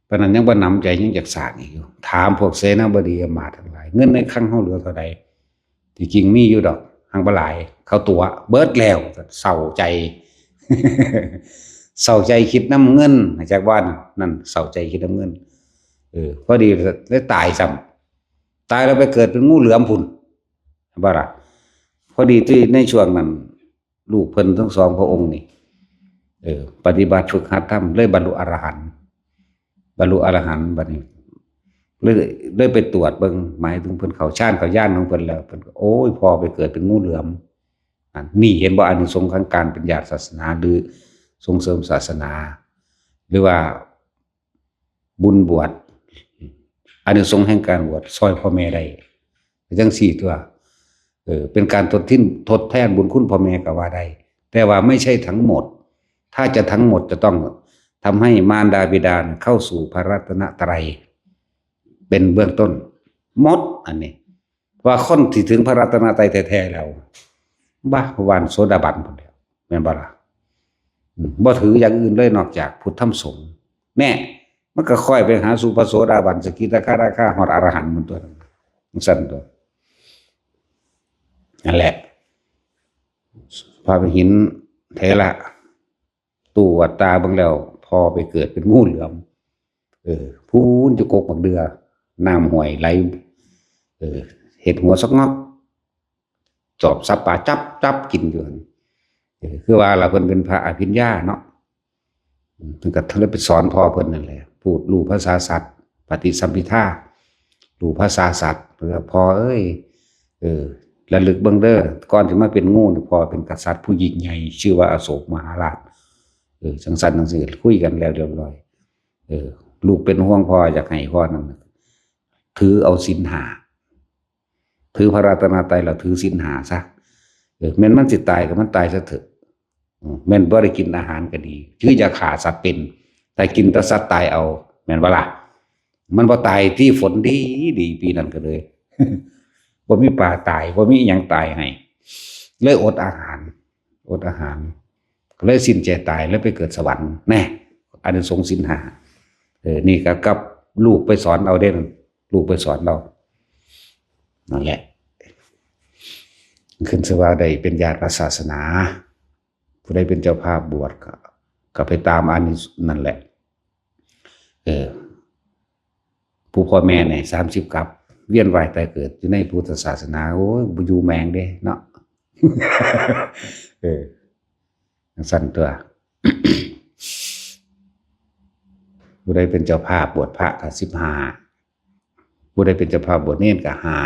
ปานนั้นยังบ่หนำใจ ยังอยากสร้างอีกอยู่ ถามพวกเสนาบดีอำมาตย์ทั้งหลาย เงินในคลังเฮาเหลือเท่าใด ที่จริงมีอยู่ดอก หังบ่หลาย เขาตั๋วเบิดแล้ว เศร้าใจ เศร้าใจคิดนำเงิน จักว่านั่น เศร้าใจคิดนำเงิน เออ พอดีได้ตายซ้ำ ตายแล้วไปเกิดเป็นงูเหลือมพุ้น บ่ล่ะ พอดีที่ในช่วงนั้น ลูกเพิ่นทั้งสองพระองค์นี่ เออ ปฏิบัติฝึกหัดธรรม เลยบรรลุอรหันต์ บรรลุอรหันต์บัดนี้ เลย เลยไปตรวจเบิ่ง หมายถึงเพิ่นเข้าฌานเข้าญาณของเพิ่นแล้ว เพิ่นก็ โอ้ย พ่อไปเกิดเป็นงูเหลือม อันนี้เห็นบ่ อานิสงส์ของการเป็นญาติศาสนา หรือส่งเสริมศาสนา หรือว่าบุญบวช อานิสงส์แห่งการบวช ซ่อยพ่อแม่ได้ จั่งซี้ตั่ว เออ เป็นการทดทิน ทดแทนบุญคุณพ่อแม่ก็ว่าได้ แต่ว่าไม่ใช่ทั้งหมด ถ้าจะทั้งหมดจะต้องทำให้มารดาบิดาเข้าสู่พระรัตนตรัย เป็นเบื้องต้น หมด อันนี้ ว่าคนที่ถึงพระรัตนตรัยแท้ๆแล้ว บ่า ว่าโสดาบันพุ้นแหล้ว แม่นบ่ล่ะ อืม บ่ถืออย่างอื่นเลยนอกจากพุทธธรรมสงฆ์ แน่ มันก็ค่อยไปหาสู่พระโสดาบัน สกิทาคานาคา ฮอดอรหันต์พุ้นตั่ว จั่งซั่นตั่ว นั่นแหละ พระมหินเถระ ตรวจตาเบิ่งแล้ว พ่อไปเกิดเป็นงูเหลือม เออ พู้นอยู่กกบักเดื่อ น้ำห้วยไหล เออ เฮ็ดหัวซอกงอก จอบสับปลาจับจับกินอยู่หั่น เออ คือว่าล่ะ เพิ่นเป็นพระอภิญญาเนาะ อืม เพิ่นก็เลยไปสอนพ่อเพิ่นนั่นแหละ พูดรู้ภาษาสัตว์ ปฏิสัมภิทา รู้ภาษาสัตว์ เพิ่นว่า "พ่อเอ้ย เออ ระลึกเบิ่งเด้อ ก่อนสิมาเป็นงูนี่ พ่อเป็นกษัตริย์ผู้ยิ่งใหญ่ ชื่อว่าอโศกมหาราช" เออ จั่งซั่นจั่งซี้ คุยกันแล้วเรียบร้อย เออ ลูกเป็นห่วงพ่อ อยากให้พ่อนั่นน่ะ ถือเอาศีลห้า ถือพระรัตนตรัยแล้วถือศีลห้าซะ เออ แม่นมันสิตายก็มันตายซะเถอะ อืม แม่นบ่ได้กินอาหารก็ดี ถืออย่าฆ่าสัตว์เป็น แต่กินแต่สัตว์ตายเอา แม่นบ่ล่ะ มันบ่ตายที่ ฝนดีดี ปีนั้นก็เลย บ่มีปลาตาย บ่มีอิหยังตายให้ เลยอดอาหาร อดอาหาร เลยสิ้นใจตาย แล้วไปเกิดสวรรค์ แน่ อานิสงส์ศีลห้า เออ นี่ก็กับลูกไปสอนเอาเด้ ลูกไปสอนเรา นั่นแหละ ขึ้นชื่อว่าได้เป็นญาติพระศาสนา ผู้ใดเป็นเจ้าภาพบวชก็ ก็ไปตามอานิสงส์นั่นแหละ เออ ผู้พ่อแม่เนี่ย สามสิบ กับ เวียนว่ายตายเกิดอยู่ในพุทธศาสนา โอ้ย บ่อยู่แม่งเด้เนาะ เออ จั่งซั่นตั่ว ผู้ใดเป็นเจ้าภาพบวชพระก็ สิบห้า ผู้ใดเป็นเจ้าภาพบวชเณรก็ ห้า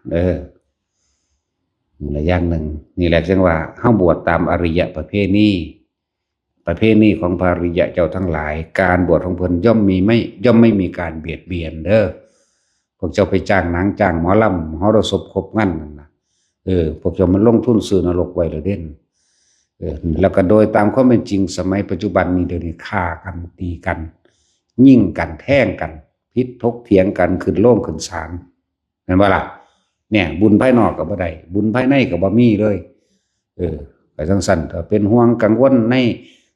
เด้อ นี่ละอย่างหนึ่ง นี่แหละจั่งว่าเฮาบวชตามอริยประเพณี ประเพณีของพระอริยะเจ้าทั้งหลาย การบวชของเพิ่นย่อมมีไม่ ย่อมไม่มีการเบียดเบียนเด้อ พวกเจ้าไปจ้างหนังจ้างหมอลำ มหรสพครบงานนั่นน่ะ เออ พวกเจ้ามันลงทุนซื้อนรกไว้แล้วเด้ เออ แล้วก็โดยตามความเป็นจริงสมัยปัจจุบันนี้ เดี๋ยวนี้ฆ่ากัน ตีกัน ยิงกัน แทงกัน ผิดถกเถียงกัน ขึ้นโรงขึ้นศาล แม่นบ่ล่ะ เนี่ย บุญภายนอกก็บ่ได้ บุญภายในก็บ่มีเลย เออ ก็จั่งซั่น ก็เป็นห่วงกังวลใน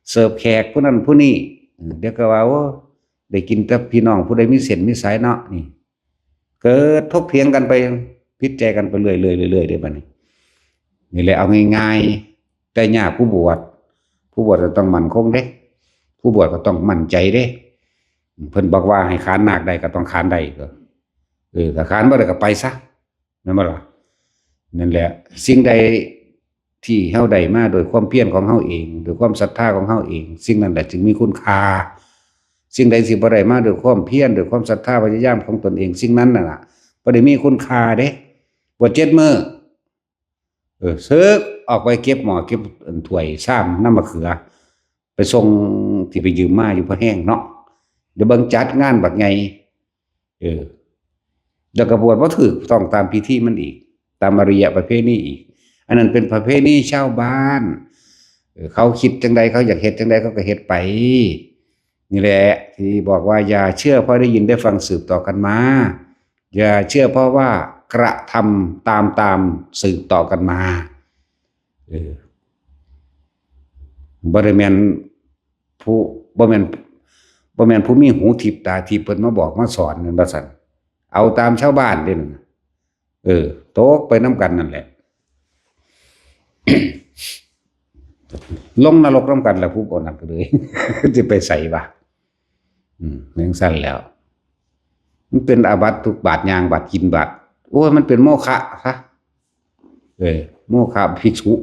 เสิร์ฟแขกผู้นั้นผู้นี้ เออ เดี๋ยวก็ว่า โอ้ ได้กินแต่พี่น้องผู้ใดมีเส้นมีสายเนาะ นี่ เกิดถกเถียงกันไป ผิดใจกันไปเรื่อยๆ เรื่อยๆ เด้บัดนี้ นี่แหละ เอาง่ายๆ แต่ยากผู้บวช ผู้บวชก็ต้องมั่นคงเด้ ผู้บวชก็ต้องมั่นใจเด้ เพิ่นบอกว่าให้ขานนาคได้ก็ต้องขานได้ ก็ เออ ถ้าขานบ่ได้ก็ไปซะ แม่นบ่ล่ะ นั่นแหละ สิ่งใดที่เฮาได้มาโดยความเพียรของเฮาเอง โดยความศรัทธาของเฮาเอง สิ่งนั้นแหละจึงมีคุณค่า สิ่งใดที่บ่ได้มาโดยความเพียร โดยความศรัทธาพยายามของตนเอง สิ่งนั้นน่ะล่ะ บ่ได้มีคุณค่าเด้ บวชเจ็ดมื้อ เออ เสิกออกไปเก็บหม้อเก็บถ้วยชามนำบักเขือ ไปส่งที่ไปยืมมาอยู่พะแฮงเนาะ เดี๋ยวเบิ่งจัดงานบักใหญ่ เออ แล้วก็บวชบ่ถูกต้องตามพิธีมันอีก ตามอริยประเพณีอีก อันนั้นเป็นประเพณีชาวบ้าน เออ เขาคิดจั่งใด เขาอยากเฮ็ดจั่งใด เขาก็เฮ็ดไป นี่แหละ ที่บอกว่าอย่าเชื่อเพราะได้ยินได้ฟังสืบต่อกันมา อย่าเชื่อเพราะว่ากระทำตามๆ สืบต่อกันมา เออ บ่ได้แม่นผู้ บ่แม่น บ่แม่นผู้มีหูทิพย์ตาทิพย์เพิ่นมาบอกมาสอน แม่นบ่ซั่น เอาตามชาวบ้านเด้นั่นน่ะ เออ ตกไปนำกันนั่นแหละ ลงนรกนำกันแหละ ผู้บ่นั้นก็เลย สิไปไสวะ อืม จั่งซั้นแล้ว มันเป็นอาบัติทุกบาทย่าง บาทกิน บาท โอ้ย มันเป็นโมฆะซะ เออ โมฆะภิกษุ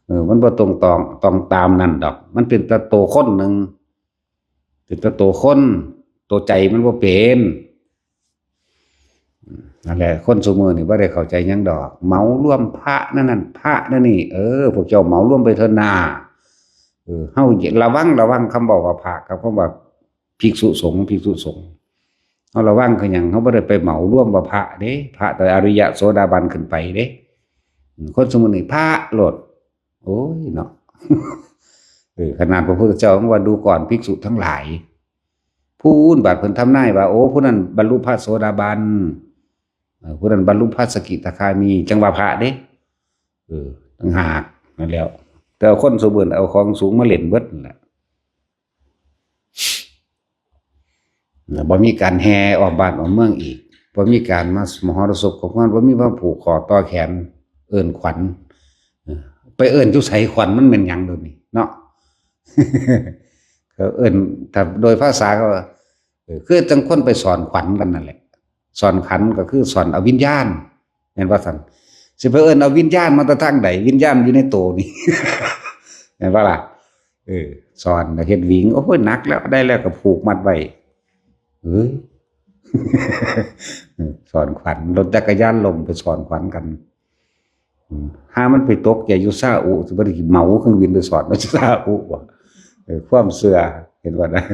เออ มันบ่ตรงต้อง ต้องตามนั่นดอก มันเป็นแต่โตคนหนึ่ง เป็นแต่โตคน โตใจมันบ่เป็น นั่นแหละ คนซุมื้อนี่บ่ได้เข้าใจหยังดอก เหมารวมพระนั่นนั่น พระนั่นนี่ เออ พวกเจ้าเหมารวมไปเถิดนา เออ เฮาระวัง ระวังคำเว้าว่าพระกับคำว่าภิกษุสงฆ์ ภิกษุสงฆ์ เฮาระวังคือหยัง เฮาบ่ได้ไปเหมารวมว่าพระเด้ พระแต่อริยะโสดาบันขึ้นไปเด้ อืม คนซุมื้อนี่พระโลด โอ้ยเนาะ เออ ขนาดพระพุทธเจ้ายังว่า ดูก่อนภิกษุทั้งหลาย ผู้อื่นบาดเพิ่นทำนายว่า โอ้ ผู้นั้นบรรลุพระโสดาบัน เออ ผู้นั้นบรรลุพระสกิทาคามี จั่งว่าพระเด้ เออ ต่างหากนั่นแหล้ว แต่ว่าคนซุมื้อเอาของสูงมาเล่นเบิดนั่นแหละ นะ บ่มีการแห่อ้อมบ้านอ้อมเมืองอีก บ่มีการมามหรสพขอพร บ่มีมาผูกข้อต่อแขน เอิ้นขวัญ เออ ไปเอิ้นอยู่ไสขวัญ มันแม่นหยังเดี๋ยวนี้เนาะ เขาเอิ้น ถ้าโดยภาษาเขาว่า เออ คือจั่งคนไปสอนขวัญกันนั่นแหละ สอนขวัญก็คือสอนเอาวิญญาณ แม่นบ่ซั่น สิไปเอิ้นเอาวิญญาณมาแต่ทางใด วิญญาณอยู่ในโตนี่ แม่นบ่ล่ะ เออ สอนแล้วเฮ็ดหวิง โอ้ย หนักแล้ว ได้แล้วก็ผูกมัดไว้ เอ้ย สอนขวัญ รถจักรยานล้มไปสอนขวัญกัน อืม หามันไปตกใจอยู่ซาอุ สิบ่ได้เหมาเครื่องบินไปสอน ซาอุบ่ เออ ความเชื่อ เห็นบ่นะ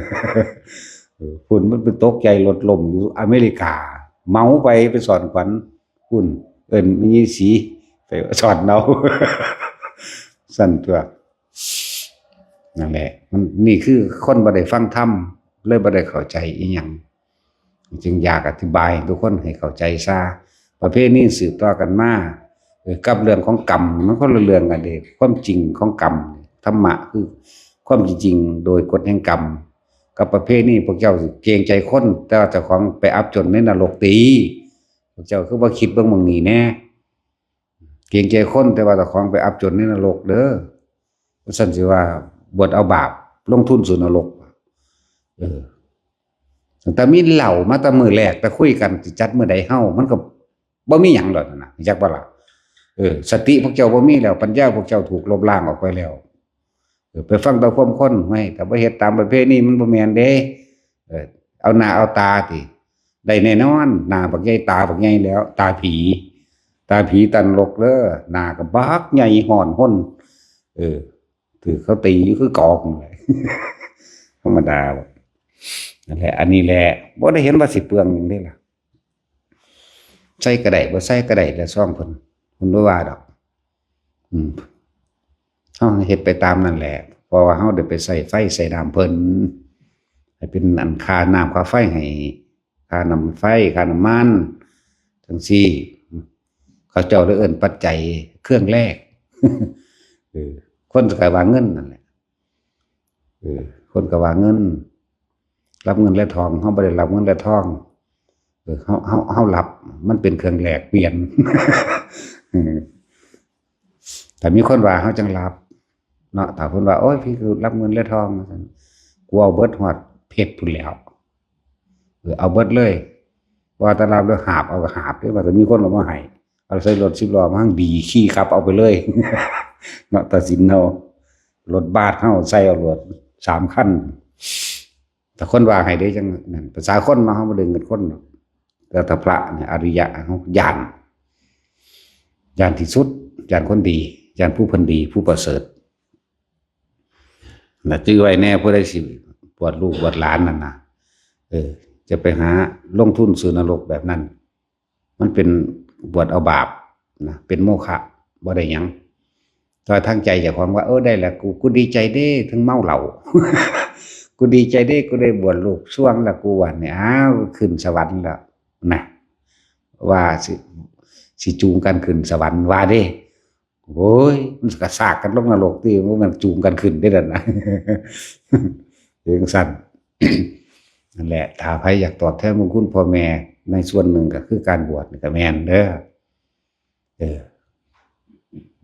เออ พุ่นมันไปตกใจรถล้มอยู่อเมริกา เหมาไป ไปสอนขวัญ พุ่น เอิ้นแม่ชีสี ไปสอนเอา ซั่นตั๊ว นั่นแหละ มัน นี่คือคนบ่ได้ฟังธรรม เลยบ่ได้เข้าใจอิหยัง จึงอยากอธิบายให้ทุกคนให้เข้าใจซะ ประเพณีสืบต่อกันมา เออ กับเรื่องของกรรม มันคนละเรื่องกันเด้ ความจริงของกรรม ธรรมะคือความจริงโดยกฎแห่งกรรม กับประเพณี พวกเจ้าเกรงใจคน แต่ว่าเจ้าของไปอับจนในนรกติ พวกเจ้าคือบ่คิดเบิ่งหม่องนี้แหน่ เกรงใจคน แต่ว่าเจ้าของไปอับจนในนรกเด้อ ว่าซั่นสิว่า บวชเอาบาป ลงทุนสู่นรก เออ ตั้งแต่มีเหล้ามาแต่มื้อแรก แต่คุยกันสิจัดมื้อใดเฮา มันก็บ่มีหยังดอกนั่นน่ะ จักบ่ล่ะ เออ สติพวกเจ้าบ่มีแล้ว ปัญญาพวกเจ้าถูกลบล้างออกไปแล้ว เออ ไปฟังแต่ความคน ไม่ ถ้าบ่เฮ็ดตามประเพณีมันบ่แม่นเด้ เออ เอาหน้าเอาตาติ ได้แน่นอน หน้าบักใหญ่ ตาบักใหญ่แล้ว ตาผี ตาผีตานรกเด้อ หน้าก็บักใหญ่ฮ้อนฮน เออ ถือเขาตีอยู่คือเก่านั่นแหละ ธรรมดา นั่นแหละ อันนี้แหละ บ่ได้เห็นว่าสิเปลืองหยังเด้ล่ะ ใส่ก็ได้ บ่ใส่ก็ได้ แล้วซองเพิ่น เพิ่นบ่ว่าดอก อืม เฮาเฮ็ดไปตามนั่นแหละ เพราะว่าเฮาได้ไปใส่ไฟใส่น้ำเพิ่น ให้เป็นอันค่าน้ำค่าไฟให้ ค่าน้ำไฟ ค่าน้ำมัน จั่งซี้ เขาเจ้าเลยเอิ้นปัจจัยเครื่องแลก เออ คนก็ว่าเงินนั่นแหละ เออ คนก็ว่าเงิน รับเงินและทอง เฮาบ่ได้รับเงินและทอง เออ เฮา เฮา เฮารับ มันเป็นเครื่องแลกเปลี่ยน เออ ถ้ามีคนว่าเฮาจั่งรับ เนาะ ถ้าเพิ่นว่า โอ้ย พี่คือรับเงินและทอง ว่าซั่น กูเอาเบิดฮอดเพชรพู้นแหล้ว เออ เอาเบิดเลย ว่าแต่รับแล้วหาบเอาก็หาบเด้อ ว่าแต่มีคนเอามาให้ เอาใส่รถสิบล้อมาหั่งดี ขี่ขับเอาไปเลย เนาะ ตัดสินเอา รถบัสเฮาใส่เอาโลด สามคัน แต่คนว่าให้เด้จั่งนั้น ภาษาคนเนาะ เฮาบ่ได้เงินคนเนาะ แต่ถ้าพระเนี่ย อริยะ เฮาย้าน ย้านที่สุด ย้านคนดี ย้านผู้เพิ่นดี ผู้ประเสริฐ น่ะ จื่อไว้แน่ ผู้ใดสิบวชลูกบวชหลานนั่นน่ะ เออ จะไปหาลงทุนสู่นรกแบบนั้น มันเป็นบวชเอาบาปนะ เป็นโมฆะ บ่ได้หยัง แต่ว่าทางใจเจ้าของว่า เออ ได้แล้ว กู กูดีใจเด้ ถึงเมาเหล้า กูดีใจเด้ กูได้บวชลูกส่วงแล้ว กูว่าเนี่ย อ้าว ขึ้นสวรรค์แล้วนะ ว่าสิ สิจูงกันขึ้นสวรรค์ว่าเด้ โอ้ย มันกระซากกันลงนรกติ ว่ามันจูงกันขึ้นได้นั่นนะ จั่งซั่น นั่นแหละ ถ้าใครอยากตอบแทนบุญคุณพ่อแม่ ในส่วนหนึ่งก็คือการบวชนี่ก็แม่นเด้อ เออ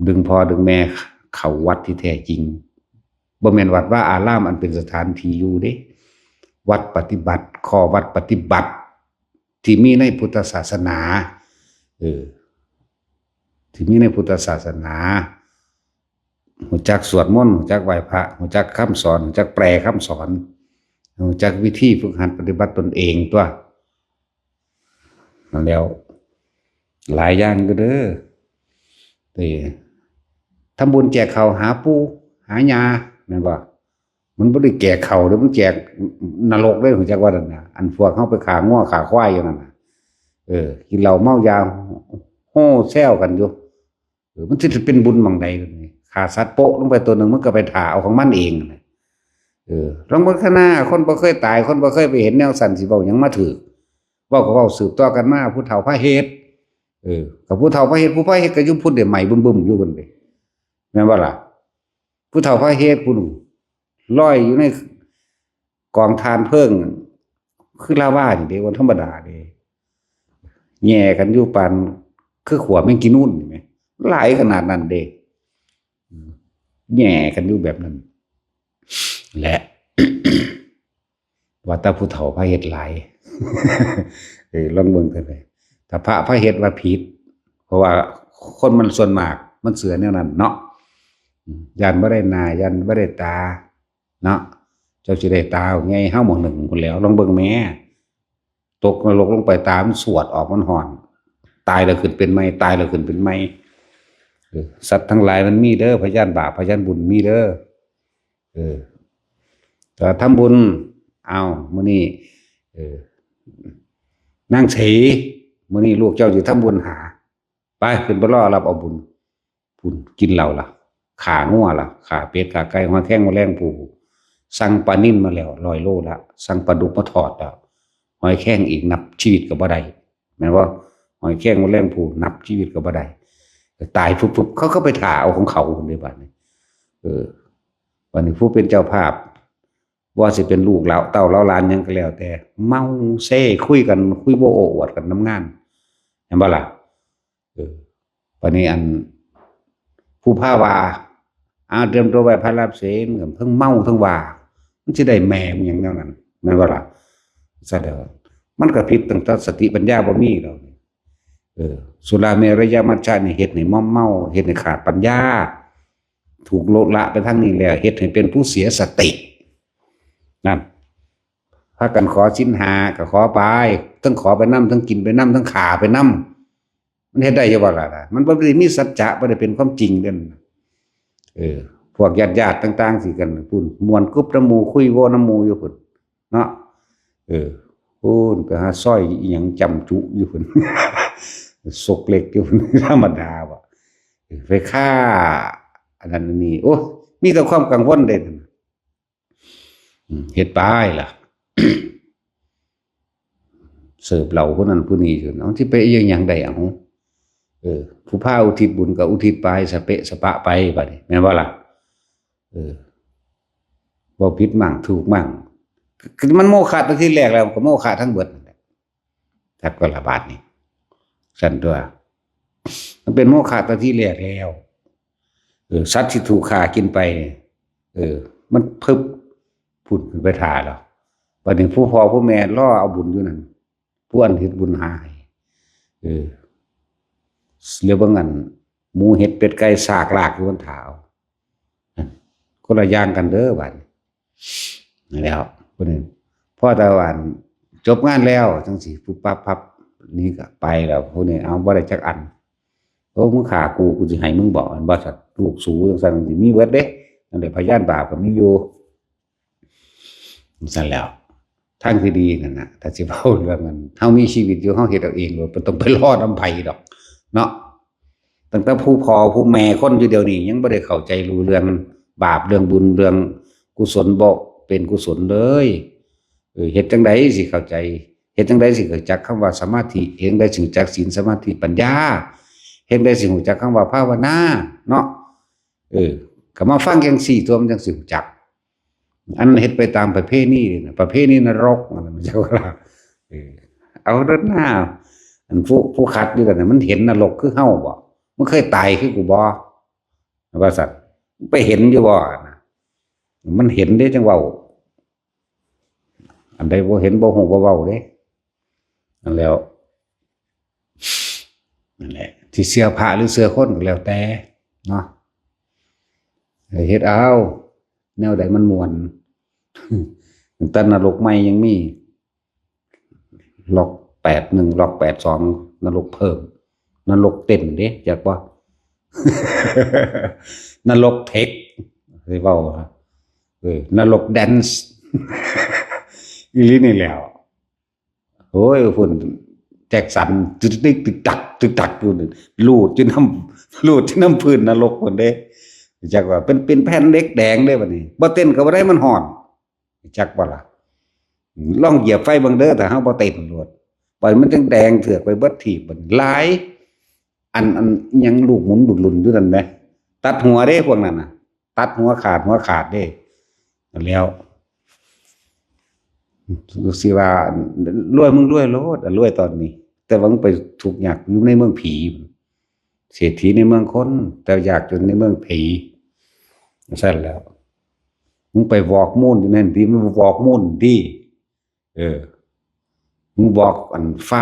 ดึงพ่อดึงแม่เข้าวัดที่แท้จริง บ่แม่นวัดวาอารามอันเป็นสถานที่อยู่เด้ วัดปฏิบัติ ข้อวัดปฏิบัติ ที่มีในพุทธศาสนา เออ ที่มีในพุทธศาสนา ฮู้จักสวดมนต์ ฮู้จักไหว้พระ ฮู้จักคำสอน ฮู้จักแปลคำสอน ฮู้จักวิธีฝึกหัดปฏิบัติตนเองตัว นั่นแล้ว หลายอย่างอยู่เด้อ เออ ทำบุญแจกข้าวหาปู่หายา แม่นบ่ มันบ่ได้แจกข้าวเด้อ มันแจกนรกเด้อ ฮู้จักว่านั่นน่ะ อันพวกเฮาไปฆ่างัวฆ่าควายอยู่นั่นน่ะ เออ กินเหล้าเมายา โห่แซวกันอยู่ เออ มันสิเป็นบุญหม่องใดบัดนี้ ฆ่าสัตว์โปะลงไปตัวหนึ่ง มันก็ไปถ่าเอาของมันเองน่ะ เออ ลองเบิ่งข้างหน้า คนบ่เคยตาย คนบ่เคยไปเห็นแนวสั่น สิเว้าหยังมาถืก เว้าก็เว้าสืบต่อกันมา ผู้เฒ่าพาเฮ็ด เออ กับผู้เฒ่าพาเฮ็ด ผู้พาเฮ็ดก็อยู่พุ้นเด้ ไหม้บึ้มๆอยู่พุ้นเด้ แม่นบ่ล่ะ ผู้เฒ่าพาเฮ็ดพุ้น ลอยอยู่ในกองถ่านเพลิง คือลาวานี่เด้ บ่ธรรมดาเด้ แหย่กันอยู่ปานคือขัวแมงจีนูนนี่แหม หลายขนาดนั้นเด้ อืม แหย่กันอยู่แบบนั้น และ ว่าแต่ผู้เฒ่าพาเฮ็ดหลาย เออ ลองเบิ่งกันเลย ถ้าพระพาเฮ็ดว่าผิด เพราะว่าคนมันส่วนมาก มันเชื่อแนวนั้นเนาะ อืม ย่านบ่ได้หน้า ย่านบ่ได้ตา เนาะ เจ้าสิได้ตาไง เฮาหม่องหนึ่งพุ้นแหล้ว ลองเบิ่งแหม ตกนรกลงไป ตามันสวดออก มันฮ้อน ตายแล้วขึ้นเป็นใหม่ ตายแล้วขึ้นเป็นใหม่ เออ สัตว์ทั้งหลายมันมีเด้อ พยานบาป พยานบุญมีเด้อ เออ แต่ทำบุญ เอา มื้อนี้ เออ นางศรี มื้อนี้ลูกเจ้าสิทำบุญหา ไป ขึ้นไปรอรับเอาบุญ พุ้น กินเหล้าล่ะ ฆ่างัวล่ะ ฆ่าเป็ด ฆ่าไก่ หอยแครง แมลงภู่ สั่งปลานิลมาแล้ว ร้อยโลละ สั่งปลาดุกมาทอดแล้ว หอยแครงอีก นับชีวิตก็บ่ได้ แม่นบ่ หอยแครง แมลงภู่ นับชีวิตก็บ่ได้ ตายฟึบๆ เขาก็ไปถ่าเอาของเขาพุ้นเด้บัดนี้ เออ บัดนี้ผู้เป็นเจ้าภาพ ว่าสิเป็นลูกเหล่าเต้าเหล่าหลานหยังก็แล้วแต่ เมาเซคุยกัน คุยโว้โอ้อวดกันนำงาน แม่นบ่ล่ะ เออ บัดนี้อัน ผู้พาว่า อ้าว เตรียมตัวไหว้พระรับศีล เทิงเมาเทิงว่า มันสิได้แม่มันหยังแนวนั้น แม่นบ่ล่ะ ซะแล้ว มันก็ผิดตั้งแต่สติปัญญาบ่มีแล้ว เออ สุราเมรยมัชฌะนี่เฮ็ดให้มอมเมา เฮ็ดให้ขาดปัญญา ถูกโลดละไปทางนี้แล้ว เฮ็ดให้เป็นผู้เสียสติ นั่น พากันขอศีลห้าก็ขอไป ทั้งขอไปนำ ทั้งกินไปนำ ทั้งฆ่าไปนำ มันเฮ็ดได้อยู่บ่ล่ะ มันบ่ได้มีสัจจะ บ่ได้เป็นความจริงเด้ เออ พวกญาติๆ ต่างๆ สิกัน พุ้น ม่วนกึบนำหมู่ คุยโว้นำหมู่อยู่พุ้น เนาะ เออ พุ้น ไปหาซอยอิหยังจำจุอยู่พุ้น ซกเล็กอยู่พุ้น ธรรมดาบ่ เออ ไปฆ่า อันนั้นอันนี้ โอ้ มีแต่ความกังวลเด้ อืม เฮ็ดไปล่ะ เสิร์ฟเหล้าผู้นั้นผู้นี้อยู่ เอาสิไปอิหยังได้ เอา เออ ผู้พาอุทิศบุญก็อุทิศไป สะเปะสะปะไปบัดนี้ แม่นบ่ล่ะ เออ เว้าผิดมั่ง ถูกมั่ง คือมันโมฆะตั้งแต่ทีแรกแล้ว ก็โมฆะทั้งเบิดนั่นแหละ จักก็ละบาดนี้ ซั่นตัว มันเป็นโมฆะตั้งแต่ทีแรกแล้ว เออ สัตว์ที่ถูกฆ่ากินไปเนี่ย เออ มันพึบพุ้นขึ้นไปถ่าแล้ว บัดนี้ผู้พ่อผู้แม่รอเอาบุญอยู่นั่น ผู้อันเฮ็ดบุญหาให้ เออ แล้วเบิ่งอัน หมูเห็ดเป็ดไก่ซากลากอยู่บนถ่าเอา คนละอย่างกันเด้อบัดนี้ นั่นแหล้ว ผู้นี้ พอแต่ว่าจบงานแล้วจังสิ ปุ๊บปั๊บพับ นี่ก็ไปแล้ว ผู้นี้ เอาบ่ได้จักอัน โอ้ มึงฆ่ากู กูสิให้มึงบ่ อันบ่สัตว์ลูกสูจังซั่น สิมีเบิดเด้ นั่นแหละ พยานบาปก็มีอยู่ ซั่นแล้ว ทางที่ดีนั่นน่ะ ถ้าสิเว้าเรื่องนั้น เฮามีชีวิตอยู่ เฮาเฮ็ดเอาเองโลด บ่ต้องไปรอนำไผดอก เนาะ ตั้งแต่ผู้พ่อผู้แม่คนอยู่เดี๋ยวนี้ ยังบ่ได้เข้าใจรู้เรื่องบาป เรื่องบุญ เรื่องกุศลบ่เป็นกุศลเลย เออ เฮ็ดจั่งใดสิเข้าใจ เฮ็ดจั่งใดสิรู้จักคำว่าสมาธิ เฮ็ดจั่งใดสิรู้จักศีล สมาธิ ปัญญา เฮ็ดจั่งใดสิรู้จักคำว่าภาวนา เนาะ เออ ก็มาฟังจั่งซี้ตัว มันจั่งสิรู้จัก อันเฮ็ดไปตามประเพณีนี่นะ ประเพณีนรก มันจั่งว่า เออ เอาเด้อหน้า อันผู้ผู้คัดอยู่นั่นน่ะมันเห็นนรกคือเฮาบ่ มันเคยตายคือกูบ่ ว่าซั่น ไปเห็นอยู่บ่นะ มันเห็นเด้จังเว้า อันใดบ่เห็นบ่ฮู้บ่เว้าเด้ นั่นแหล้ว นั่นแหละ ที่เชื่อพระหรือเชื่อคนก็แล้วแต่เนาะ เฮ็ดเอา แนวใดมันม่วน แต่นรกใหม่ยังมี ล็อกแปดหนึ่ง ล็อกแปดสอง นรกเพิ่ม นรกเต้นเด้ จักบ่ นรกเทค สิเว้า เออ นรกแดนซ์ อีหลีนี่แหล้ว โอ้ย พุ่น แจ็คสัน ตึกตึกตึกตัก ตึกตักอยู่นี่ ลูดอยู่นำ ลูดอยู่นำพื้นนรกพุ่นเด้ จักว่าเป็น เป็นแผ่นเหล็กแดงเด้บัดนี้ บ่เต้นก็บ่ได้ มันฮ้อน จักบ่ล่ะ ลองเหยียบไฟเบิ่งเด้อ ถ้าเฮาบ่เต้นโลด บัดมันจั่งแดงเถือกไปเบิดทีบ บัดนี้หลาย อัน อันหยังลูกหมุนหลุนๆอยู่นั่นแหม ตัดหัวเด้พวกนั้นน่ะ ตัดหัวขาด หัวขาดเด้ แล้ว สิว่า รวยมึงรวยโลด รวยตอนนี้ แต่ว่ามึงไปทุกข์ยากอยู่ในเมืองผี เศรษฐีในเมืองคน แต่ยากจนในเมืองผี ซั่นแหล้ว มึงไปวอกมูนอยู่นั่นติ มึงวอกมูนติ เออ มึงวอกอันไฟ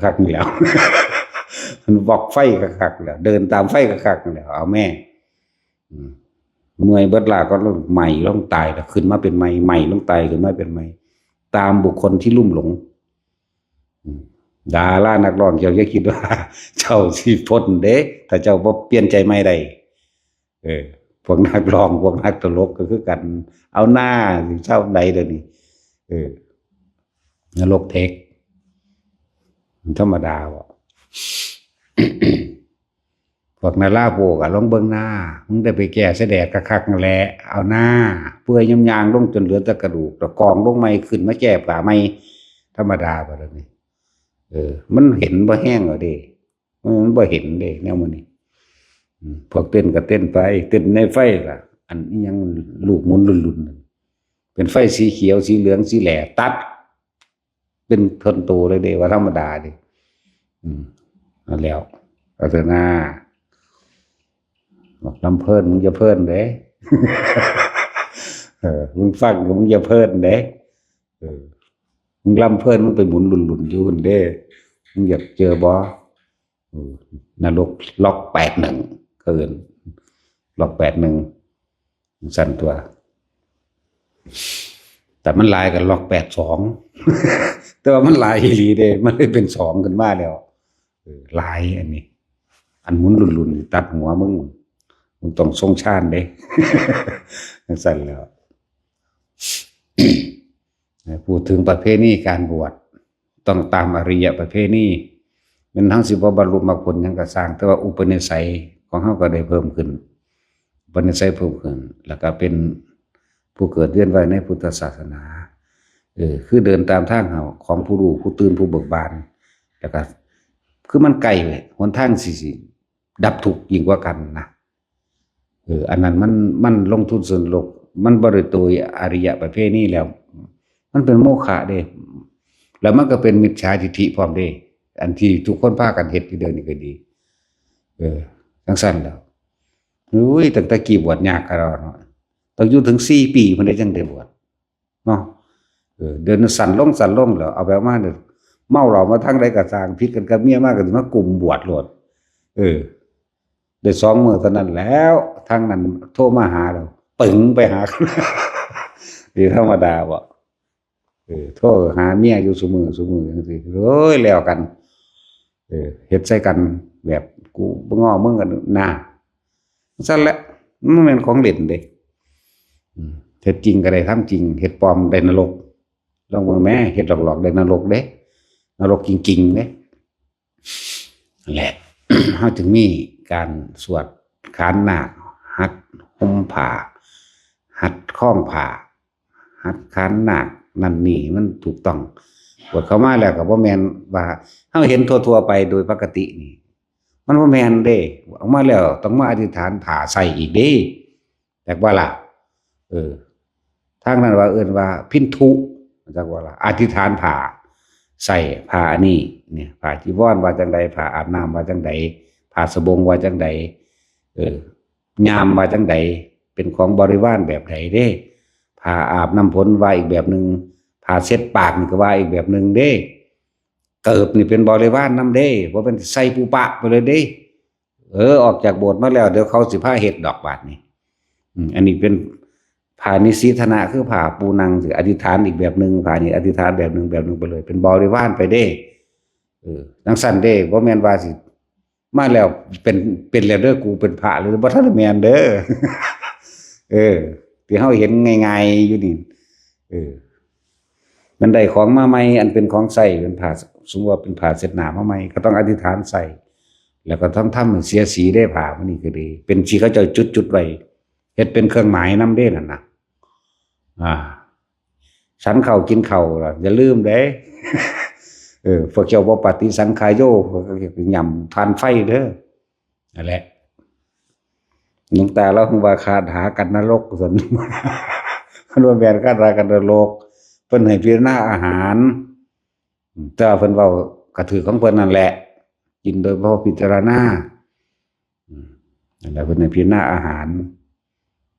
คักๆนี่แหล้ว มึงวอกไฟคักๆแล้ว เดินตามไฟคักๆนี่แหล้ว เอาแม่ อืม เมื่อยเบิดล้าก็ไหม้ลงตายแล้ว ขึ้นมาเป็นใหม่ ไหม้ลงตาย ขึ้นมาเป็นใหม่ ตามบุคคลที่ลุ่มหลง อืม ดารานักร้อง เจ้าอย่าคิดว่า เจ้าสิพ้นเด้ ถ้าเจ้าบ่เปลี่ยนใจใหม่ได้ เออ พวกนักร้อง พวกนักตลกก็คือกัน เอาหน้า สิเศร้าใดเดี๋ยวนี้ เออ นรกเทค มันธรรมดาบ่ พวกนาราโบกอะ ลองเบิ่งหน้า มึงได้ไปแก้เสยแดดคักๆนั่นแหละ เอาหน้า เปื่อยยำยางลงจนเหลือแต่กระดูก แล้วกองลงใหม่ ขึ้นมาแก้ผ้าใหม่ ธรรมดาบ่เดี๋ยวนี้ เออ มันเห็นบ่แห้งแล้วเด้ มันบ่เห็นเด้ แนวมื้อนี้ อืม พวกเต้นก็เต้นไป เต้นในไฟล่ะ อันอิหยังลูกหมุนลุนๆนั่น เป็นไฟสีเขียว สีเหลือง สีแหล่ ตัด เป็นท่อนโตเลยเด้ ว่าธรรมดาเด้ อืม เอาแล้ว เอาเถอะนะ บอกลำเพลิน มึงอย่าเพลินเด้ เออ มึงฟัง มึงอย่าเพลินเด้ เออ มึงลำเพลิน มึงไปหมุนลุนๆอยู่หั่นเด้ มึงอยากเจอบ่ เออ นรกล็อกแปดหนึ่ง เขาเอิ้น ล็อกแปดหนึ่ง สั่นตัว แต่มันหลายกับล็อกแปดสอง แต่ว่ามันหลายอีหลีเด้ มันเลยเป็นสองขึ้นมาแล้ว เออ หลายอันนี้ อันหมุนลุนๆ ตัดหัวมึง มึงต้องทรงฌานเด้ จั่งซั่นแหล้ว พูดถึงประเพณีการบวช ต้องตามอริยประเพณี แม้นเฮาสิบ่บรรลุมรรคผลหยังก็ซ่าง แต่ว่าอุปนิสัยของเฮาก็ได้เพิ่มขึ้น อุปนิสัยเพิ่มขึ้น แล้วก็เป็นผู้เกิดเวียนว่ายในพุทธศาสนา เออ คือเดินตามทางเฮาของผู้รู้ ผู้ตื่น ผู้เบิกบาน แล้วก็คือมันใกล้เว้ย หนทางสิ สิดับทุกข์ยิ่งกว่ากันนะ เออ อันนั้นมัน มันลงทุนส่วนโลก มันบ่ได้โดยอริยประเพณีแล้ว มันเป็นโมฆะเด้ แล้วมันก็เป็นมิจฉาทิฏฐิพร้อมเด้ อันที่ทุกคนพากันเฮ็ดอยู่เดี๋ยวนี้ก็ดี เออ จั่งซั่นแหล้ว อุ้ย ตั้งแต่กี้บวชยากคักแล้วเนาะ ต้องอยู่ถึงสี่ปีพุ้นเด้จั่งได้บวช เนาะ เออ เดี๋ยวนี้สั้นลง สั้นลงแล้ว เอาแบบมาเนี่ย เมาเหล้ามาทางใดก็ซ่าง ผิดกันกับเมียมาก็สิมากุมบวชโลด เออ ได้สองมื้อเท่านั้นแล้ว ทางนั้นโทรมาหาแล้ว ปึงไปหา นี่ธรรมดาบ่ เออ โทรหาเมียอยู่ซุมื้อ ซุมื้อจั่งซี้ โอ้ย แล้วกัน เออ เฮ็ดใส่กันแบบกูบ่ง้อมึงกันนะ ซั่นแหละ มันแม่นของเล่นเด้ อืม เฮ็ดจริงก็ได้ทำจริง เฮ็ดปลอมได้นรก ลองเบิ่งแหม เฮ็ดหลอกๆได้นรกเด้ นรกจริงๆเด้ นั่นแหละ เฮาจึงมีการสวดขานนาค หัดห่มผ้า หัดคล้องผ้า หัดขานนาค นั่นนี่ มันถูกต้อง บวชเข้ามาแล้วก็บ่แม่นว่าเฮาเห็นทั่วๆไปโดยปกตินี่ มันบ่แม่นเด้ ออกมาแล้วต้องมาอธิษฐานผ้าใส่อีกเด้ จักว่าล่ะ เออ ทางนั้นว่าเอิ้นว่าพินทุ จักว่าล่ะ อธิษฐานผ้า ใส่ผ้าอันนี้ เนี่ย ผ้าจีวรว่าจังใด ผ้าอาบน้ำว่าจังใด ผ้าสบงว่าจังใด เออ ยามว่าจังใด เป็นของบริวารแบบใดเด้ ผ้าอาบน้ำฝนว่าอีกแบบหนึ่ง ผ้าเช็ดปากนี่ก็ว่าอีกแบบหนึ่งเด้ เกิบนี่เป็นบริวารนำเด้ บ่เป็นใส่ปุปะไปเลยเด้ เออ ออกจากโบสถ์มาแล้ว เดี๋ยวเขาสิพาเฮ็ดดอกบาดนี่ อืม อันนี้เป็นผ้านิสีทนะ คือผ้าปูนังสิอธิษฐานอีกแบบหนึ่ง ผ้านี่อธิษฐานแบบหนึ่ง แบบหนึ่งไปเลย เป็นบริวารไปเด้ เออ จังซั่นเด้ บ่แม่นว่าสิ มาแล้วเป็น เป็นแล้วเด้อ กูเป็นพระเลย บ่ทันได้แม่นเด้อ เออ ที่เฮาเห็นง่ายๆอยู่นี่ เออ มันได้ของมาใหม่ อันเป็นของใช้ เป็นผ้า สมมุติว่าเป็นผ้าเช็ดหน้ามาใหม่ ก็ต้องอธิษฐานใส่ แล้วก็ต้องทำให้เสียสีได้ผ้ามันนี่ก็ดี เป็นสีเขาเจ้าจุดๆไว้ เฮ็ดเป็นเครื่องหมายนำเด้นั่นน่ะ อ่า ฉันข้าวกินข้าวล่ะ อย่าลืมเด้ เออ พวกเจ้าบ่ปฏิสังขายโย พวกเจ้าย่ำทานไฟเด้อ นั่นแหละ หลวงตาเล่าว่าคาถากันนรกซั่น มันว่าแม่นคาถากันนรก เพิ่นให้พิจารณาอาหาร แต่ว่าเพิ่นเว้ากะถือของเพิ่นนั่นแหละ กินโดยบ่พิจารณา อืม นั่นแหละ เพิ่นให้พิจารณาอาหาร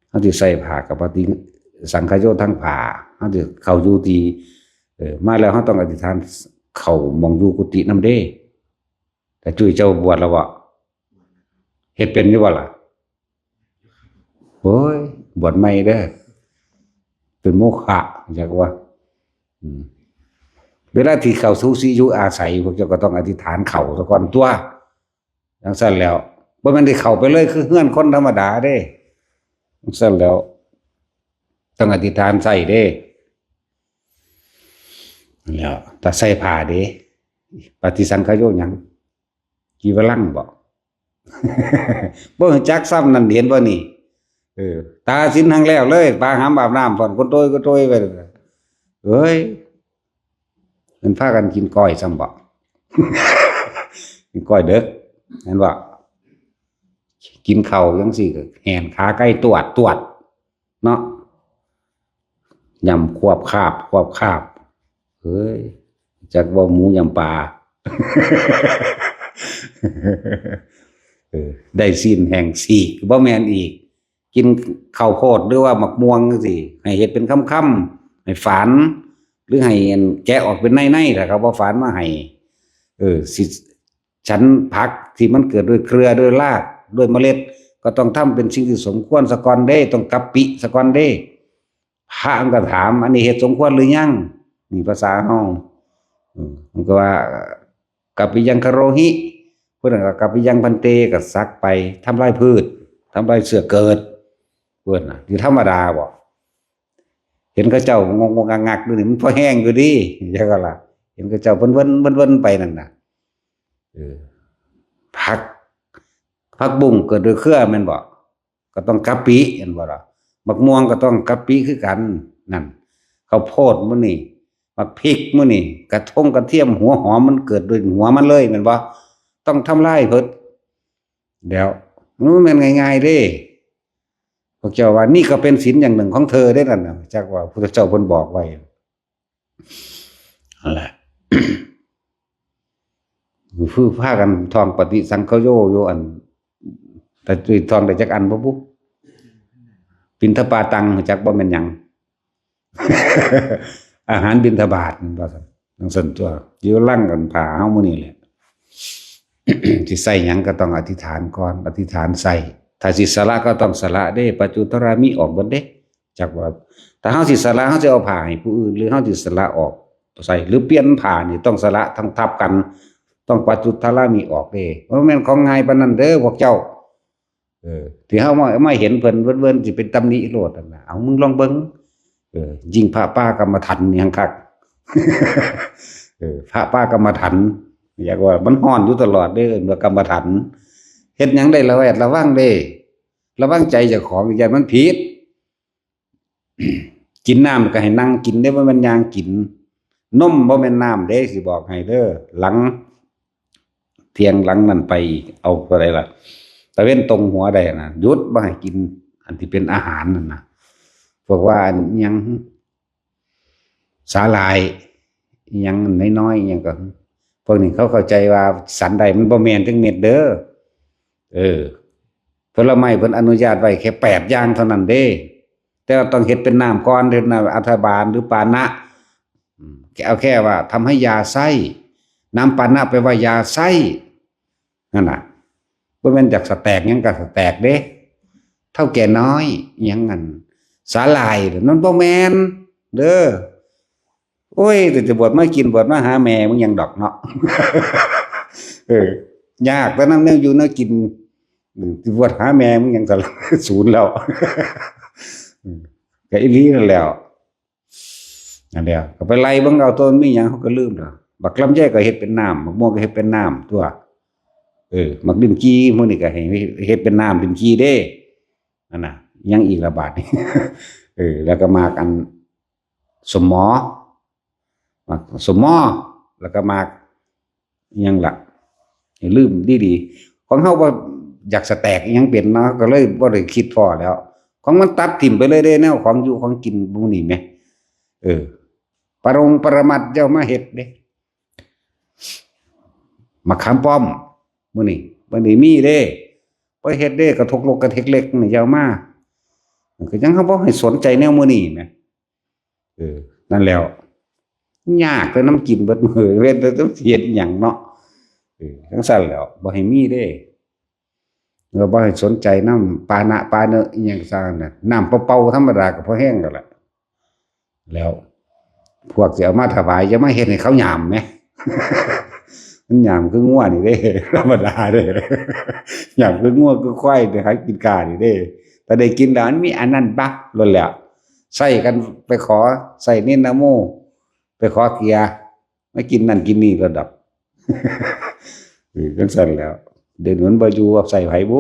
เฮาสิใส่ผ้ากับปฏิสังขโยชน์ทั้งผ้า เฮาสิเข้าอยู่ที่ เออ มาแล้วเฮาต้องอธิษฐานเข้าหม่องอยู่กุฏินำเด้ แต่จุ้ยเจ้าบวชแล้วบ่ เฮ็ดเป็นอยู่บ่ล่ะ โอ้ย บวชใหม่เด้อ เป็นโมฆะ จักว่า อืม เวลาที่เข้าสู่ที่อยู่อาศัย พวกเจ้าก็ต้องอธิษฐานเข้าซะก่อนตัว จังซั่นแล้ว บ่แม่นได้เข้าไปเลยคือเฮือนคนธรรมดาเด้ จังซั่นแล้ว ต้องอธิษฐานใส่เด้ แล้ว ถ้าใส่ผ้าเด้ ปฏิสังขโยชน์หยัง จีวรังบ่ บ่รู้จักซ้ำนั่น เห็นบ่นี่ เออ ตาสินหังแล้วเลย ปาหามอาบน้ำพร้อม คนโตยก็โตยไป เอ้ย มันพากันกินก้อยซ้ำบ่ กินก้อยเด้อ เห็นบ่ กินข้าวจังซี่ก็แหนขาไก่ตวดตวด เนาะ ยำควบคาบ ควบคาบ เฮ้ย จักว่าหมูยำปลา เออ ได้สิ้นแห่งสีก บ่แม่นอีก กินข้าวโพดหรือว่าหมากม่วงจังซี่ ให้เฮ็ดเป็นคำๆ ให้ฝาน หรือให้อันแกะออกเป็นในๆ ถ้าเขาบ่ฝานมาให้ เออ สิ ฉันผักที่มันเกิดด้วยเครือด้วยรากด้วยเมล็ด ก็ต้องทำเป็นสิ่งที่สมควรซะก่อนเด้ ต้องกัปปิซะก่อนเด้ พระมันก็ถาม อันนี้เฮ็ดสมควรหรือยัง นี่ภาษาเฮา อืม มันก็ว่า กัปปิยังคโรหิ เพิ่นก็กัปปิยังภันเต ก็สักไป ทำลายพืช ทำลายเชื้อเกิด เพิ่นน่ะ ที่ธรรมดาบ่ เห็นเขาเจ้างงๆงักๆอยู่นี่ มันพอแห้งอยู่ดี จังก็ล่ะ เห็นเขาเจ้าเพิ่นเวิ้นๆไปนั่นน่ะ เออ ผัก ผักบุ้งเกิดด้วยเครือแม่นบ่ ก็ต้องกะปิแม่นบ่ล่ะ หมากม่วงก็ต้องกะปิคือกัน นั่น ข้าวโพดมื้อนี่ หมากพริกมื้อนี่ กระทงกระเทียมหัวหอมมันเกิดด้วยหัวมันเลยแม่นบ่ ต้องทำลายเพิ่น แล้ว มันบ่แม่นง่ายๆเด้ พวกเจ้าว่านี่ก็เป็นศีลอย่างหนึ่งของเธอได้นั่นน่ะ จักว่าพุทธเจ้าเพิ่นบอกไว้ นั่นแหละ คือพากันท่องปฏิสังขโยอยู่อัน แต่ท่องได้จักอันบ่บุ บิณฑบาตัง จักบ่แม่นหยัง อาหารบิณฑบาต ว่าซั่น จังซั่นตัว อยู่ลังกันผ้าเฮามื้อนี้แหละ สิใส่หยังก็ต้องอธิษฐานก่อน อธิษฐานใส่ ถ้าสิสละก็ต้องสละเด้ ปัจจุตรามิออกเบิดเด้ จักว่า ถ้าเฮาสิสละ เฮาสิเอาผ้าให้ผู้อื่น หรือเฮาสิสละออกใส่ หรือเปลี่ยนผ้านี่ต้องสละทั้งทับกัน ต้องปัจจุตรามิออกเด้ บ่แม่นของง่ายปานนั้นเด้อพวกเจ้า เออ ที่เฮามา มาเห็นเพิ่นเวิ้นๆสิเป็นตำหนิโลดนั่นน่ะ เอามึงลองเบิ่ง เออ ยิ่งพระป่ากรรมฐานนี่หังคัก เออ พระป่ากรรมฐาน อยากว่ามันฮ้อนอยู่ตลอดเด้ เอิ้นว่ากรรมฐาน เฮ็ดหยังได้ระแวดระวังเด้ ระวังใจเจ้าของ อย่ามันผิด กินน้ำก็ให้นั่งกินเด้ บ่แม่นย่างกิน นมบ่แม่นน้ำเด้ สิบอกให้เด้อ หลัง เที่ยงหลังนั่นไปอีก เอาเท่าใดล่ะ ตะเว็นตรงหัวใดนะ หยุดบ่ให้กิน อันที่เป็นอาหารนั่นนะ พวกว่าอันหยัง สาหร่าย อิหยังน้อยๆ อิหยังก็ พวกนี้เขาเข้าใจว่าสันใดมันบ่แม่นจักเม็ดเด้อ เออ ผลไม้เพิ่นอนุญาตไว้แค่แปดอย่างเท่านั้นเด้ แต่ว่าต้องเฮ็ดเป็นน้ำก่อน เฮ็ดน้ำอัฐบาลหรือปานะ อืม เอาแค่ว่าทำให้ยาไส้ น้ำปานะแปลว่ายาไส้ นั่นน่ะ บ่แม่นจากสแต็กหยังก็สแต็กเด้ เฒ่าแก่น้อย อิหยังนั่น สาหร่าย นั่นบ่แม่นเด้อ โอ้ย แต่จะบวชมากิน บวชมาหาแม่มึงหยังดอกเนาะ เออ ยากแต่นำแนวอยู่แนวกิน อืม สิบวชหาแม่มึงหยัง สาร ศูนย์แล้ว อืม ก็อีหลีนั่นแหล้ว นั่นแหละ ก็ไปไล่เบิ่งเอา ต้นมีหยังเขาก็ลืมแล้ว บักลำไยก็เฮ็ดเป็นน้ำ บักม่วงก็เฮ็ดเป็นน้ำตัว เออ บักลิ้นจี่หมู่นี่ก็ให้เฮ็ดเป็นน้ำลิ้นจี่เด้ นั่นน่ะ ยังอีกละบาดนี่ เออ แล้วก็หมากอัน สมอ หมากสมอ แล้วก็หมาก อิหยังล่ะ ลืมดีๆ ของเฮาบ่อยากสแต็กอิหยังเป็นเนาะ ก็เลยบ่ได้คิดพ้อแล้ว ของมันตัดถิ่มไปเลยเด้ แนวของอยู่ของกินหมู่นี่แหม เออ ปรงปรมัตถ์เจ้ามาเฮ็ดเด้ มะขามป้อม มื้อนี้ มื้อนี้มีเด้ บ่เฮ็ดเด้ กระทกลกกระเทกเล็กนี่เจ้ามา ก็ยังเฮาบ่ให้สนใจแนวมื้อนี้แหม เออ นั่นแล้ว ยากแต่นำกินเบิดมื้อ เว้นแต่ต้องสิเฮ็ดหยังเนาะ เออ จั่งซั้นแหล้ว บ่ให้มีเด้ แล้วบ่ให้สนใจนำปานะปาเนะอิหยังซ่าน่ะ น้ำเปล่าๆธรรมดาก็พอแฮงแล้วล่ะ แล้ว พวกสิเอามาถวาย อย่ามาเฮ็ดให้เขาหยามแหม มันหยามคืองัวนี่เด้ ธรรมดาเด้ หยามคืองัวคือควายเด้ หากินกานี่เด้ แต่ได้กินแล้วมันมีอันนั้นบักโลดแล้ว ใส่กันไปขอ ใส่เน้นนะโม ไปขอเกียร์ มากินนั่นกินนี่โลดดอก เออ จั่งซั้นแหล้ว เดี๋ยวนี้มันบ่อยู่กับใส่ไผบุ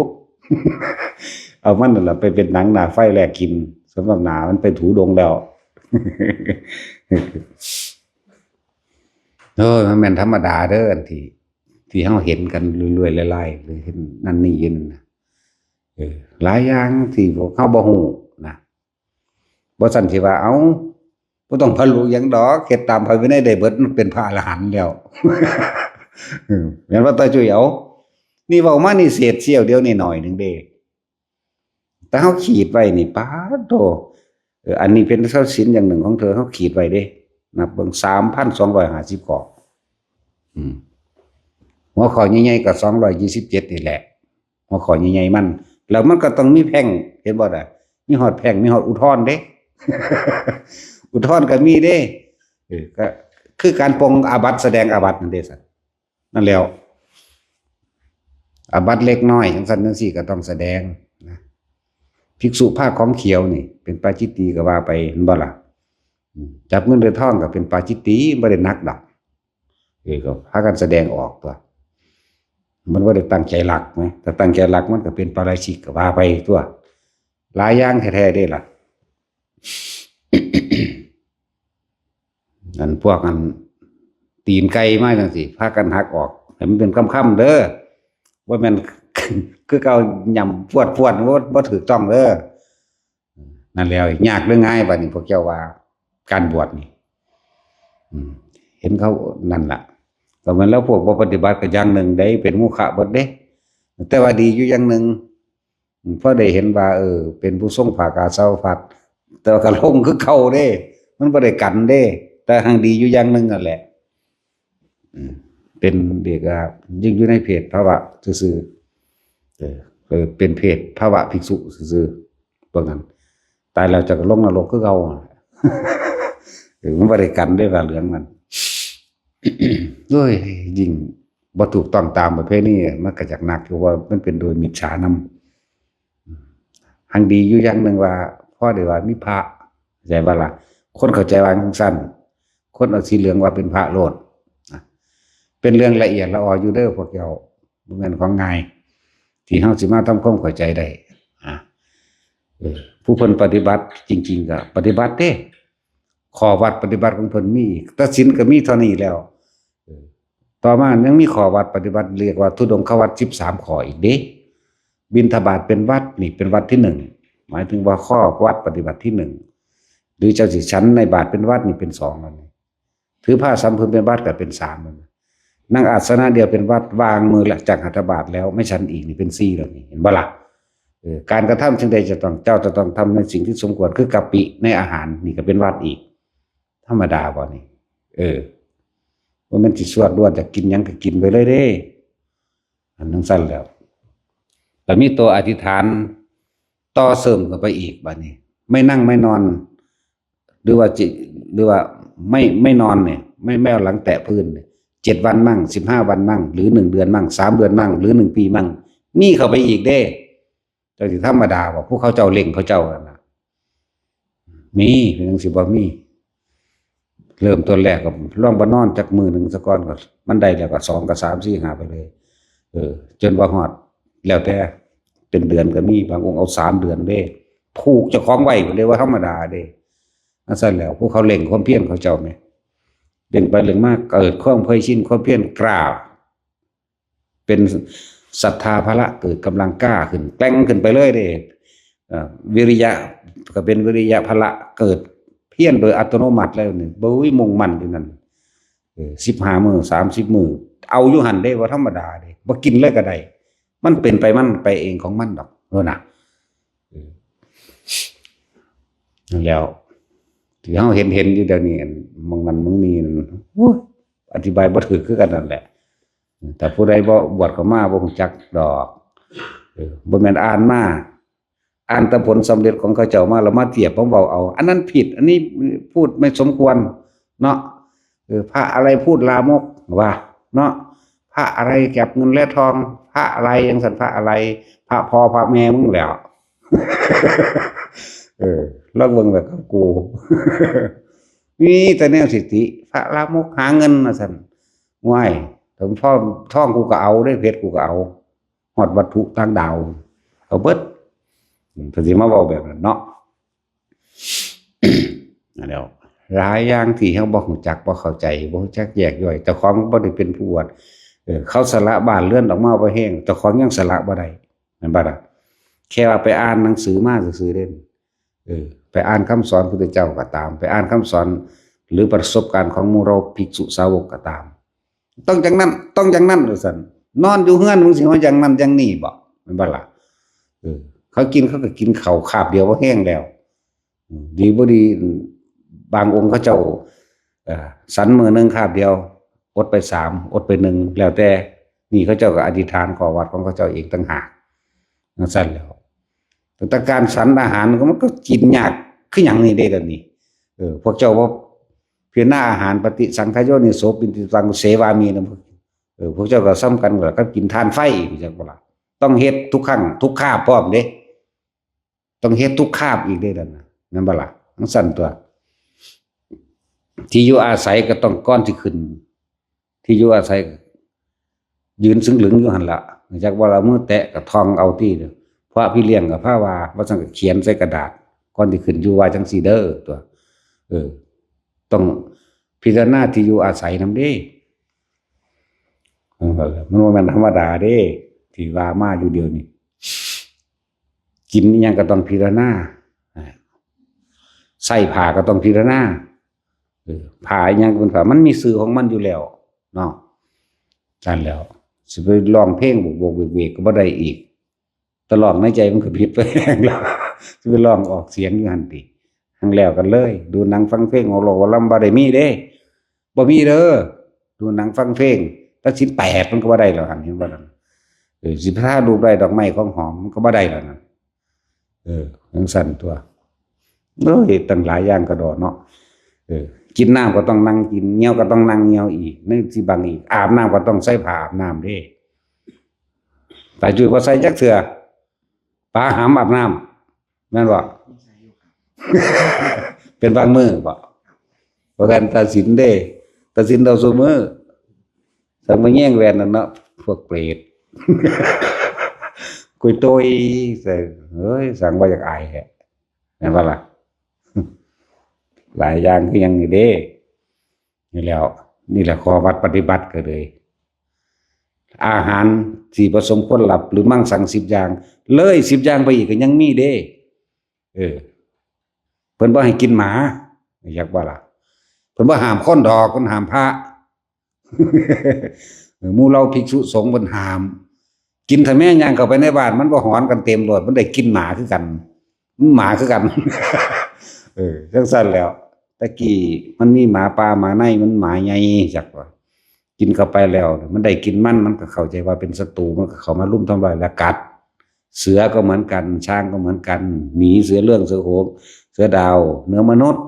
เอามันนั่นล่ะไปเป็นหนังหน้าไฟแลกกิน สำหรับหน้ามันไปถูดงแล้ว เออ มันแม่นธรรมดาเด้อ อันที่ ที่เฮาเห็นกันเรื่อยๆ หลายๆ หรือเห็นนั่นนี่เห็นนะ เออ หลายอย่างที่พวกเฮาบ่ฮู้นะ บ่ซั้นสิว่า เอ้า บ่ต้องบรรลุหยังดอก เฮ็ดตามพระวินัยได้เบิด มันเป็นพระอรหันต์แล้ว เออ แม่นบ่ ตาจุ้ย เอ้า นี่เว้ามานี่เศษเสี้ยวเดียวนี่หน่อยหนึ่งเด้ แต่เฮาขีดไว้นี่ ป๊าดโธ่ เออ อันนี้เป็นทรัพย์สินอย่างหนึ่งของเธอ เฮาขีดไว้เด้ นับเบิ่ง สามพันสองร้อยห้าสิบข้อ อืม หัวข้อใหญ่ๆ ก็ สองร้อยยี่สิบเจ็ด นี่แหละ หัวข้อใหญ่ๆ มัน แล้วมันก็ต้องมีแพ่ง เห็นบ่ล่ะ มีฮอดแพ่ง มีฮอดอุทธรณ์เด้ อุทธรณ์ก็มีเด้ เออ ก็คือการปรงอาบัติ แสดงอาบัตินั่นเด้ ซั่น นั่นแล้ว อาบัติเล็กน้อยจั่งซั้นจั่งซี้ก็ต้องแสดงนะ ภิกษุผ้าของเขียวนี่ เป็นปาจิตตีก็ว่าไป เห็นบ่ล่ะ อืม จับเงินได้ทองก็เป็นปาจิตตี บ่ได้หนักดอก เออ ก็พากันแสดงออกตัว มันบ่ได้ตั้งใจลักนะ ถ้าตั้งใจลักมันก็เป็นปาราชิกก็ว่าไปตัว หลายอย่างแท้ๆ เด้ล่ะ อันพวกอันตีนไก่มาจั่งซี้ พากันหักออก ให้มันเป็นคำๆ เด้อ บ่แม่น คือเก่า ย่ำพวดๆ บ่ บ่ถูกต้องเด้อ นั่นแหละ ยากหรือง่ายบัดนี้ พวกเจ้าว่า การบวชนี่ อืม เห็นเขานั่นล่ะ ก็แม่นแล้ว พวกบ่ปฏิบัติก็อย่างหนึ่งเด้ เป็นโมฆะเบิดเด้ แต่ว่าดีอยู่อย่างหนึ่ง อืม พอได้เห็นว่า เออ เป็นผู้ทรงผ้ากาสาวพัสตร์ แต่ว่าก็หลงคือเก่าเด้ มันบ่ได้กันเด้ แต่หั้งดีอยู่อย่างหนึ่งนั่นแหละ อืม เป็นเด็กอ่ะ ยังอยู่ในเพศภาวะซื่อๆ เออ เออ เป็นเพศภาวะภิกษุซื่อๆ ว่างั้น ตายแล้วจะก็ลงนรกคือเก่า เออ มันบ่ได้กันเด้ ผ้าเหลืองนั่น โอ้ย ยิ่งบ่ถูกต้องตามประเพณี มันก็อยากหนักอยู่ ว่ามันเป็นโดยมิจฉานำ หั้งดีอยู่อย่างหนึ่งว่า พอได้ว่ามีพระ เข้าใจบ่ล่ะ คนเข้าใจว่าจั่งซั้น คนเอาสีเหลืองว่าเป็นพระโลด นะ เป็นเรื่องละเอียดละอออยู่เด้อพวกเจ้า บ่แม่นของง่าย ที่เฮาสิมาทำความเข้าใจได้ อ่ะ เออ ผู้เพิ่นปฏิบัติจริงๆ ก็ปฏิบัติเด้ ข้อวัดปฏิบัติของเพิ่นมีอีก แต่ศีลก็มีเท่านี้แล้ว เออ ต่อมายังมีข้อวัดปฏิบัติ เรียกว่าธุดงควัตรสิบสามข้ออีกเด้ บิณฑบาตเป็นวัตรนี่เป็นวัตรที่หนึ่ง หมายถึงว่าข้อวัดปฏิบัติที่หนึ่ง หรือเจ้าสิฉันในบาตรเป็นวัตรนี่เป็นสองแล้วนี่ ถือผ้าสามผืนเป็นวัตรก็เป็นสามแล้วนะ นั่งอาสนะเดียวเป็นวัตร วางมือละจากหัตถบาตรแล้ว ไม่ฉันอีกนี่เป็นสี่แล้วนี่ เห็นบ่ล่ะ? เออ การกระทำสิ่งใดจะต้อง เจ้าจะต้องทำในสิ่งที่สมควร คือกัปปิในอาหาร นี่ก็เป็นวัตรอีก ธรรมดาบ่นี่? เออ ว่ามันสิสวดล้วน จะกินหยังก็กินไปเลยเด้ อันนั้นสั้นแล้ว แต่มีตัวอธิษฐานต่อเสริมเข้าไปอีกบัดนี้ ไม่นั่งไม่นอน หรือว่าจิ หรือว่าไม่ ไม่นอนเนี่ย ไม่ ไม่เอาหลังแตะพื้นเนี่ย เจ็ดวันมั่ง สิบห้าวันมั่ง หรือหนึ่งเดือนมั่ง สามเดือนมั่ง หรือหนึ่งปีมั่ง มีเข้าไปอีกเด้ เจ้าสิธรรมดาบ่ ผู้เขาเจ้าเร่งเขาเจ้านั่นน่ะ มี เป็นจั่งสิบ่มี เริ่มต้นแรกก็ลองบ่นอนจักมื้อหนึ่งซะก่อน ก็มันได้แล้วก็สองกับสาม สี่ ห้า ไปเลย เออ จนว่าฮอด แล้วแต่ เป็นเดือนก็มี บางองค์เอาสามเดือนเด้ ผูกเจ้าของไว้ เรียกว่าธรรมดาเด้ อันซั่นแล้ว ผู้เขาเร่งความเพียรเขาเจ้าแหม เร่งไปเร่งมา เกิดความเคยชิน ความเพียรกล้า เป็นศรัทธาพละ เกิดกำลังกล้าขึ้น แกร่งขึ้นไปเลยเด้ เอ่อ วิริยะ ก็เป็นวิริยะพละ เกิดเพียรโดยอัตโนมัติแล้วนี่ บ่ย มุ่งมั่นอยู่นั่น เออ สิบห้ามื้อ สามสิบมื้อ เอาอยู่หั่นเด้ บ่ธรรมดาเด้ บ่กินเลยก็ได้ มันเป็นไปมันไปเองของมันดอก เออนะ เออ นั่นแล้ว ที่เฮาเห็น เห็นอยู่เดี๋ยวนี้ อันหม่องนั้นหม่องนี้ โอ้ย อธิบายบ่ถูกคือกันนั่นแหละ แต่ผู้ใดบ่บวชเข้ามาบ่รู้จักดอก เออ บ่แม่นอ่านมา อ่านแต่ผลสำเร็จของเขาเจ้ามา แล้วมาเทียบมาเว้าเอา อันนั้นผิด อันนี้พูดไม่สมควร เนาะ เออ พระอะไรพูดลามก ว่า เนาะ พระอะไรเก็บเงินและทอง พระอะไรจั่งซั่น พระอะไร พระพ่อพระแม่มึงแหล้ว เออ ลองเบิ่งแบบกับกู มีแต่แนวสิติ พระลามกหาเงินว่าซั่น ว้าย แต่พ่อทองกูก็เอาเด้ เพชรกูก็เอา ฮอดวัตถุต่างดาว เอาเบิด อืม เพิ่นสิมาเว้าแบบนั้นเนาะ นั่นแหล้ว หลายอย่างที่เฮาบ่รู้จัก บ่เข้าใจ บ่รู้จักแยกย่อย เจ้าของบ่ได้เป็นผู้บวช เออ เขาสละบ้านเรือนออกมาบ่แฮง เจ้าของยังสละบ่ได้ แม่นบ่ล่ะ? แค่ว่าไปอ่านหนังสือมาซื่อๆเด้ เออ ไปอ่านคำสอนพุทธเจ้าก็ตาม ไปอ่านคำสอน หรือประสบการณ์ของหมู่เราภิกษุสาวกก็ตาม ต้องจั่งนั้น ต้องจั่งนั้นว่าซั่น นอนอยู่เฮือนมึงสิมาจั่งนั้นจั่งนี้บ่ แม่นบ่ล่ะ? เออ เขากินเขาก็กินข้าวคาบเดียวบ่แฮงแล้ว อืม ดีบ่ดี บางองค์เขาเจ้า เอ่อ ฉันมื้อหนึ่งคาบเดียว อดไปสาม อดไปหนึ่ง แล้วแต่ นี่เขาเจ้าก็อธิษฐานขอวัตรของเขาเจ้าเองต่างหาก จั่งซั่นแล้ว แต่การฉันอาหารมันก็ มันก็กินยากคือหยังนี่เด้ เดี๋ยวนี้ เออ พวกเจ้าบ่พิจารณาอาหาร ปฏิสังขโยนิโส ปิณฑิตังเสวามินะ เออ พวกเจ้าก็ส่ำกันกับกินถ่านไฟ จั่งบ่ล่ะ? ต้องเฮ็ดทุกครั้งทุกคาบพร้อมเด้ ต้องเฮ็ดทุกคาบอีกเด้นั่นน่ะ แม่นบ่ล่ะ? จั่งซั่นตั๊ว ที่อยู่อาศัยก็ต้อง ก่อนสิขึ้นที่อยู่อาศัย ยืนซึ่งหลึงอยู่หั่นล่ะ จักว่าละมือแตะก็ท่องเอาติ พระพี่เลี้ยงก็พาว่า ว่าซั่นก็เขียนใส่กระดาษ ก่อนสิขึ้นอยู่ว่าจั่งซี้เด้อตั๊ว เออ ต้องพิจารณาที่อยู่อาศัยนำเด้ เออ มันบ่แม่นธรรมดาเด้ ที่ว่ามาอยู่เดี๋ยวนี้ กินอิหยังก็ต้องพิจารณา อ่า ใส่ผ้าก็ต้องพิจารณา เออ ผ้าอิหยังก็เป็นผ้า มันมีชื่อของมันอยู่แล้วเนาะ นั่นแล้ว สิไปร้องเพลงโบกๆเวกๆก็บ่ได้อีก แต่ร้องในใจมันก็ผิดไปแฮงแล้ว สิไปร้องออกเสียงอยู่หั่นติ หั่นแล้วกันเลย ดูหนังฟังเพลง ออกโลกหมอลำบ่ได้มีเด้ บ่มีเด้อ ดูหนังฟังเพลง แต่ศีลแปดมันก็บ่ได้แล้วหั่น เห็นบ่นั่น? เออ สิไปถ่ายรูปได้ดอกไม้ของหอมมันก็บ่ได้แล้วนั่น เออ จั่งซั่นตั๊ว โอ้ย ตั้งหลายอย่างกะด้อเนาะ เออ กินน้ำก็ต้องนั่งกิน เหี่ยวก็ต้องนั่งเหี่ยวอีก ในที่บังอีก อาบน้ำก็ต้องใส่ผ้าอาบน้ำเด้ ตาจุ้ยบ่ใส่จักเทื่อ ปาหำอาบน้ำ แม่นบ่? เป็นบางมื้อบ่? บ่แม่นตัดสินเด้ ตัดสินเอาซุมื้อ สั่งมาแย่งแว่นนั่นเนาะ พวกเปรต กุยโตยใส่ เฮ้ย สั่งบ่อยากอายแท้ แม่นบ่ล่ะ? หลายอย่างคือหยังนี่เด้ นี่แล้ว นี่แหละข้อวัดปฏิบัติก็เลย อาหารที่บ่สมควรรับ หรือมังสังสิบอย่าง เลยสิบอย่างไปอีกก็ยังมีเด้ เออ เพิ่นบ่ให้กินหมา อยากบ่ล่ะ? เพิ่น พิ่นบ่ห้ามคนดอก เพิ่นห้ามพระ เออ หมู่เหล่าภิกษุสงฆ์เพิ่นห้าม กินทำแม่ย่างเข้าไปในบ้าน มันบ่หอนกันเต็มโลด มันได้กลิ่นหมาคือกัน มันหมาคือกัน เออ จังซั่นแล้ว ตะกี้มันมีหมาป่าหมาใน มันหมาใหญ่จักว่า กินเข้าไปแล้ว มันได้กลิ่นมัน มันก็เข้าใจว่าเป็นศัตรู มันก็เข้ามารุมทำลายและกัด เสือก็เหมือนกัน ช้างก็เหมือนกัน หมี เสือเรื่อง เสือโหง เสือดาว เนื้อมนุษย์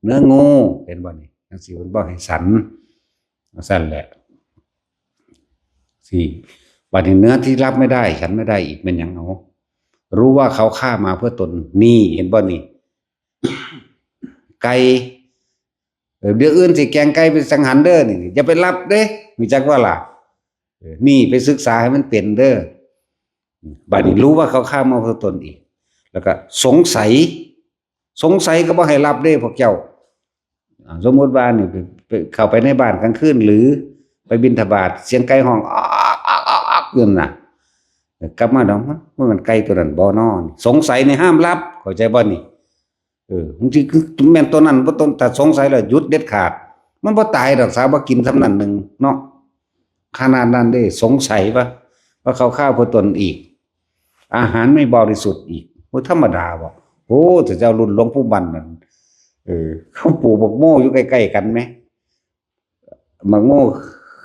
เนื้องู เห็นบ่นี่ จังซี่มันบ่ให้ฉัน ซั่นแหละ สี่ บัดนี้เนื้อที่รับไม่ได้ ฉันไม่ได้อีก แม่นหยังเอา รู้ว่าเขาฆ่ามาเพื่อตน นี่ เห็นบ่นี่ ไก่ เออ เดี๋ยวอื่นสิแกงไก่ไปสังหารเด้อนี่ อย่าไปรับเด้ รู้จักบ่ล่ะ เออ นี่ไปศึกษาให้มันเป็นเด้อ บัดนี้รู้ว่าเขาฆ่ามาเพื่อตนอีก แล้วก็สงสัย สงสัยก็บ่ให้รับเด้พวกเจ้า อ่า สมมุติว่านี่ไป ไป เข้าไปในบ้านกลางคืน หรือไปบิณฑบาต เสียงไก่ฮ้อง อ๊อกอ๊อกอ๊อกอ๊อกอยู่นั่นน่ะ กลับมาดอก มัน มันไก่ตัวนั้นบ่น้อ สงสัยนี่ห้ามรับ เข้าใจบ่นี่ เออ บางทีคือแม่นตัวนั้นบ่ต้อง ถ้าสงสัยแล้วหยุดเด็ดขาด มันบ่ตายดอก สาบ่กินส่ำนั้นหนึ่งเนาะ ขนาดนั้นเด้ สงสัยว่า ว่าเขาฆ่าเพื่อตนอีก อาหารไม่บริสุทธิ์อีก โอ้ ธรรมดาบ่ โอ้ แต่เจ้ารุ่นหลวงปู่มั่นนั่น เออ เขาปลูกบักโมอยู่ใกล้ๆกันไหม บักโม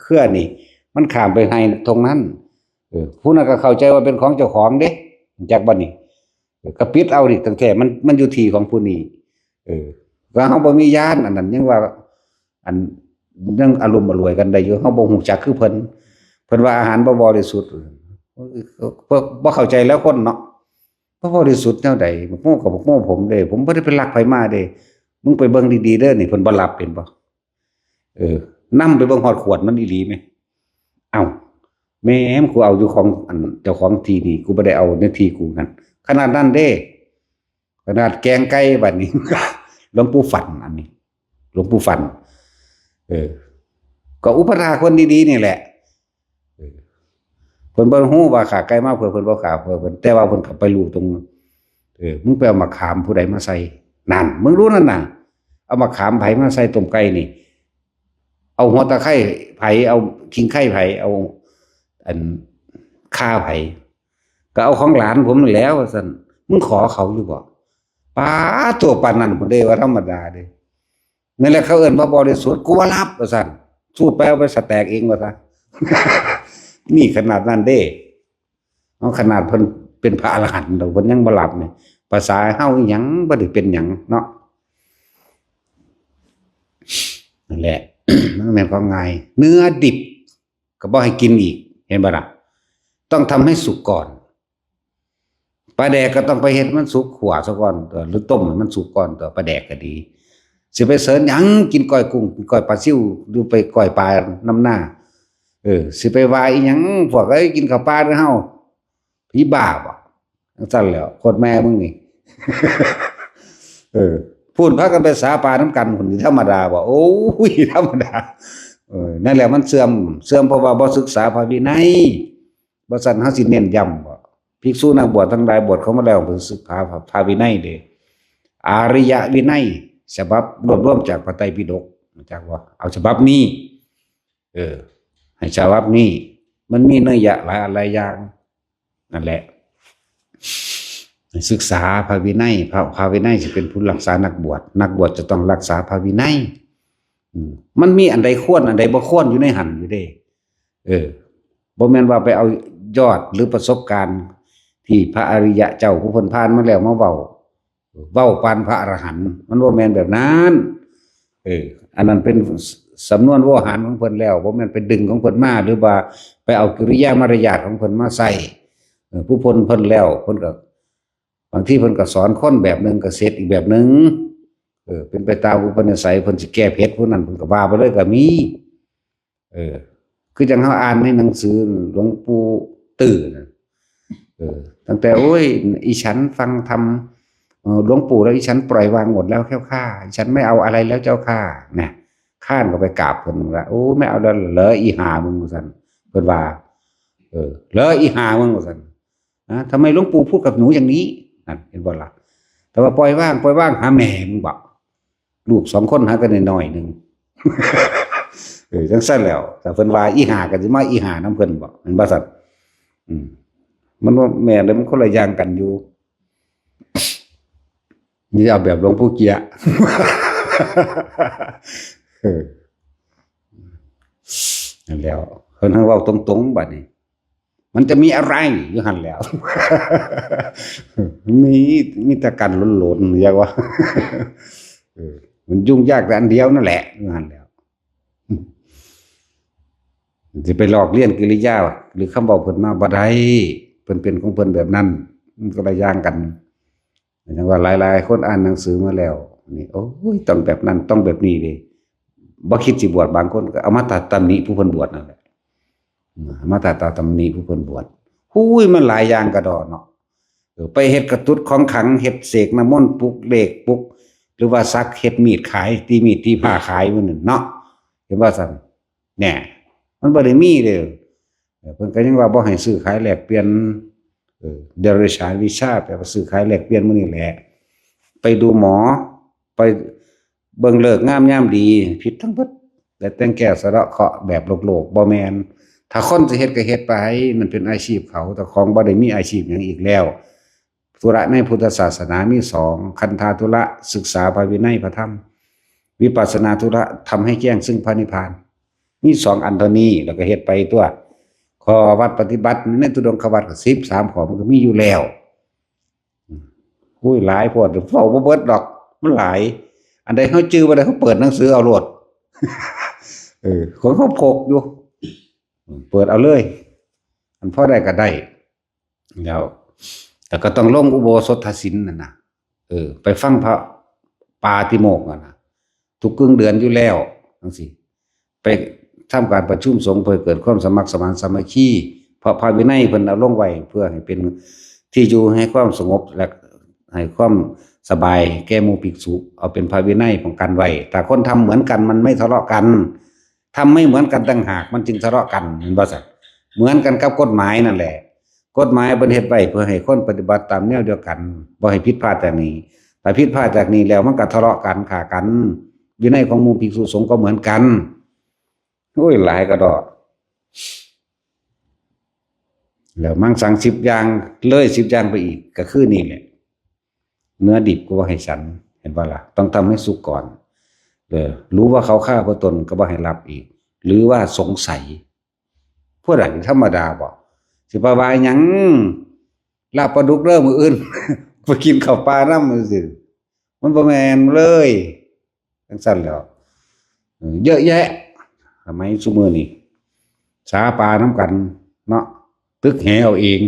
เครือนี่ มันข้ามไปไฮ่ตรงนั้น เออ ผู้นั้นก็เข้าใจว่าเป็นของเจ้าของเด้ จักบ่นี่ เออ ก็ปิดเอาดิ ตั้งแต่มัน มันอยู่ที่ของผู้นี้ เออ ว่าเฮาบ่มีญาณ อันนั้นยังว่า อันยังอารมณ์อร่วยกันได้อยู่ เฮาบ่ฮู้จักคือเพิ่น เพิ่นว่าอาหารบ่บริสุทธิ์ บ่ บ่เข้าใจแล้วคนเนาะ บ่บริสุทธิ์แนวใด บักโมกับบักโมผมเด้ ผมบ่ได้ไปลักไผมาเด้ มึงไปเบิ่งดีๆเด้อนี่ เพิ่นบ่รับเป็นบ่ เออ นำไปเบิ่งฮอดขวดมันอีหลีแหม เอ้า แม่ม กูเอาอยู่ของอันเจ้าของที่นี่ กูบ่ได้เอาในที่กูนั่น ขนาดนั้นเด้ ขนาดแกงไก่บัดนี้ หลวงปู่ฝันอันนี้ หลวงปู่ฝัน เออ ก็อุปถากคนดีๆนี่แหละ เออ เพิ่นบ่ฮู้ว่าฆ่าไก่มาเพื่อเพิ่น บ่ฆ่าเพื่อเพิ่น แต่ว่าเพิ่นก็ไปรู้ตรง เออ มึงไปเอามะขามผู้ใดมาใส่ นั่น มึงรู้นั่นน่ะ เอามะขามไผมาใส่ต้มไก่นี่ เอาหัวตะไคร้ไผ เอาขิงไคร้ไผ เอา อัน ข่าไผ ก็เอาของหลานผมนั่นแหล้ว ว่าซั่น มึงขอเขาอยู่บ่ ป๊าด ตัวปานนั้นพุ้นเด้ ว่าธรรมดาเด้ นั่นแหละเขาเอิ้นว่าบริสุทธิ์ กูบ่รับ ว่าซั่น สูดไปเอาไปสะแตกเอง ว่าซะ นี่ขนาดนั้นเด้ เอาขนาดเพิ่นเป็นพระอรหันต์แล้ว เพิ่นยังบ่รับนี่ ภาษาเฮาอีหยังบ่ได้เป็นหยังเนาะ นั่นแหละ มันแม่นของง่าย เนื้อดิบก็บ่ให้กินอีก เห็นบ่ล่ะ ต้องทำให้สุกก่อน ปลาแดกก็ต้องไปเฮ็ดมันสุกขั่วซะก่อนตั๊ว หรือต้มให้มันสุกก่อนตั๊ว ปลาแดกก็ดี สิไปเสิร์ชหยัง กินก้อยกุ้ง กินก้อยปลาซิว หรือไปก้อยปลานำหน้า เออ สิไปว่าอีหยัง พวกเอ้ย กินข้าวปลาเด้อเฮา ผีบ้าบ่ จังซั่นแหล้ว โคตรแม่มึงนี่ เออ พู้นพากันไปสาปลานำกันพุ้น ธรรมดาบ่ โอ้ย ธรรมดา เออ นั่นแหละมันเสื่อม เสื่อมเพราะว่าบ่ศึกษาพระวินัย บ่ซั้นเฮาสิเน้นย้ำบ่ ภิกษุนักบวชทั้งหลาย บวชเข้ามาแล้ว เพิ่นศึกษาพระ พระวินัยเด้ อาริยวินัย ฉบับรวบรวมจากพระไตรปิฎก รู้จักบ่ เอาฉบับนี้ เออ ให้ฉบับนี้ มันมีนัยยะหลายอันหลายอย่าง นั่นแหละ ให้ศึกษาพระวินัย พระ พระวินัยสิเป็นผู้รักษานักบวช นักบวชจะต้องรักษาพระวินัย อืม มันมีอันใดควร อันใดบ่ควรอยู่ในหั่นอยู่เด้ เออ บ่แม่นว่าไปเอายอดหรือประสบการณ์ที่พระอริยะเจ้าผู้เพิ่นผ่านมาแล้วมาเว้า เว้าปานพระอรหันต์ มันบ่แม่นแบบนั้น เออ อันนั้นเป็นสำนวนโวหารของเพิ่นแล้ว บ่แม่นไปดึงของเพิ่นมา หรือว่าไปเอากิริยามารยาทของเพิ่นมาใส่ เออ ผู้เพิ่น เพิ่นแล้ว เพิ่นก็ บางทีเพิ่นก็สอนคนแบบหนึ่ง ก็เสร็จอีกแบบหนึ่ง เออ เป็นไปตามอุปนิสัย เพิ่นสิแก้เผ็ดผู้นั้น เพิ่นก็ว่าไปเลยก็มี เออ คือจั่งเฮาอ่านในหนังสือหลวงปู่ตื้อน่ะ เออ ตั้งแต่ โอ้ย อีฉันฟังธรรม เออ หลวงปู่แล้ว อีฉันปล่อยวางหมดแล้วเจ้าข้า อีฉันไม่เอาอะไรแล้วเจ้าข้า นะ ข้านก็ไปกราบเพิ่นว่า โอ้ ไม่เอาแล้วเหรอ อีห่ามึง ว่าซั่น เพิ่นว่า เออ เหรอ อีห่ามึง ว่าซั่น นะ ทำไมหลวงปู่พูดกับหนูอย่างนี้ นั่น เห็นบ่ล่ะ แต่ว่าปล่อยวาง ปล่อยวาง หาแม่มึงบ่ ลูกสองคนหากันน้อยๆหนึ่ง เออ จังซั่นแล้ว ถ้าเพิ่นว่าอีห่าก็สิมาอีห่านำเพิ่นบ่ แม่นบ่ซั่น? อืม มันบ่แม่นเด้ มันคนละอย่างกันอยู่ นี่เอาแบบหลวงปู่เกียะ เออ นั่นแหล้ว เพิ่นให้เว้าตรงๆ บัดนี้ มันจะมีอะไรอยู่หั่นแหล้ว มี มีแต่กันหลนๆ อยากว่า เออ มันยุ่งยากแต่อันเดียวนั่นแหละ อยู่หั่นแหล้ว สิไปลอกเลียนกิริยา หรือคำเว้าเพิ่นมาบ่ได้ เพิ่นเป็นของเพิ่นแบบนั้น มันคนละอย่างกัน จั่งว่าหลายๆ คนอ่านหนังสือมาแล้ว นี่ โอ้ย ต้องแบบนั้น ต้องแบบนี้เด้ บ่คิดสิบวช บางคนก็เอามาตำหนิผู้เพิ่นบวชนั่นแหละ มาตำหนิผู้เพิ่นบวช หูย มันหลายอย่างกะด้อเนาะ เออ ไปเฮ็ดกะตุ๊ดของขลัง เฮ็ดเสกน้ำมนต์ ปลุกเลข ปลุก หรือว่าสัก เฮ็ดมีดขาย ตีมีดตีผ้าขายมื้อนั้นเนาะ เห็นบ่ซั่น? แหน่ มันบ่ได้มีเด้อ เออ เพิ่นก็ยังว่าบ่ให้ซื้อขายแลกเปลี่ยน เออ เดรัจฉานวิชา แปลว่าซื้อขายแลกเปลี่ยนมื้อนี้แหละ ไปดูหมอ ไปเบิ่งฤกษ์งามยามดี ผิดทั้งเบิด แต่แต่งแก้สะเดาะเคราะห์แบบโลกๆ บ่แม่น ถ้าคนสิเฮ็ดก็เฮ็ดไป มันเป็นอาชีพเขา แต่ของบ่ได้มีอาชีพหยังอีกแล้ว ธุระในพุทธศาสนามีสอง คันธาธุระ ศึกษาพระวินัยพระธรรม วิปัสสนาธุระ ทำให้แจ้งซึ่งพระนิพพาน มีสองอันเท่านี้ แล้วก็เฮ็ดไปตั๊ว ข้อวัดปฏิบัติในธุดงควัตรก็สิบสามข้อ มันก็มีอยู่แล้ว อุ้ย หลายโพด เว้าบ่เบิดดอก มันหลาย อันใดเฮาจื่อบ่ได้ เฮาเปิดหนังสือเอาโลด เออ ของเฮาพกอยู่ เปิดเอาเลย อันพอได้ก็ได้ แล้ว แต่ก็ต้องลงอุโบสถศีลนั่นน่ะ เออ ไปฟังพระปาติโมกข์นั่นน่ะ ทุกครึ่งเดือนอยู่แล้ว จั่งซี้ ไปทำการประชุมสงฆ์เพื่อเกิดความสมัครสมานสามัคคี เพราะพระวินัยเพิ่นเอาลงไว้เพื่อให้เป็นที่อยู่ให้ความสงบและให้ความสบายแก่หมู่ภิกษุ เอาเป็นพระวินัยป้องกันไว้ ถ้าคนทำเหมือนกันมันไม่ทะเลาะกัน ทำไม่เหมือนกันต่างหากมันจึงทะเลาะกัน เห็นบ่ซั่น? เหมือนกันกับกฎหมายนั่นแหละ กฎหมายเพิ่นเฮ็ดไว้เพื่อให้คนปฏิบัติตามแนวเดียวกัน บ่ให้ผิดพลาดจากนี้ ถ้าผิดพลาดจากนี้แล้วมันก็ทะเลาะกัน ฆ่ากัน วินัยของหมู่ภิกษุสงฆ์ก็เหมือนกัน โอ้ย หลายกะด้อ แล้วมังสังสิบอย่าง เลยสิบอย่างไปอีก ก็คือนี่แหละ เนื้อดิบก็บ่ให้ฉัน เห็นบ่ล่ะ? ต้องทำให้สุกก่อน เออ รู้ว่าเขาฆ่าพระตนก็บ่ให้รับอีก หรือว่าสงสัย พวกนั้นธรรมดาบ่ สิไปว่าหยัง ลาบปลาดุกเด้อมื้ออื่น ไปกินข้าวปลานำจั่งซี้ มันบ่แม่นเลย จั่งซั่นแหล้ว เออ เยอะแยะ สมัยซุมื้อนี้ สาปลานำกันเนาะ ตึกแหเอาเอง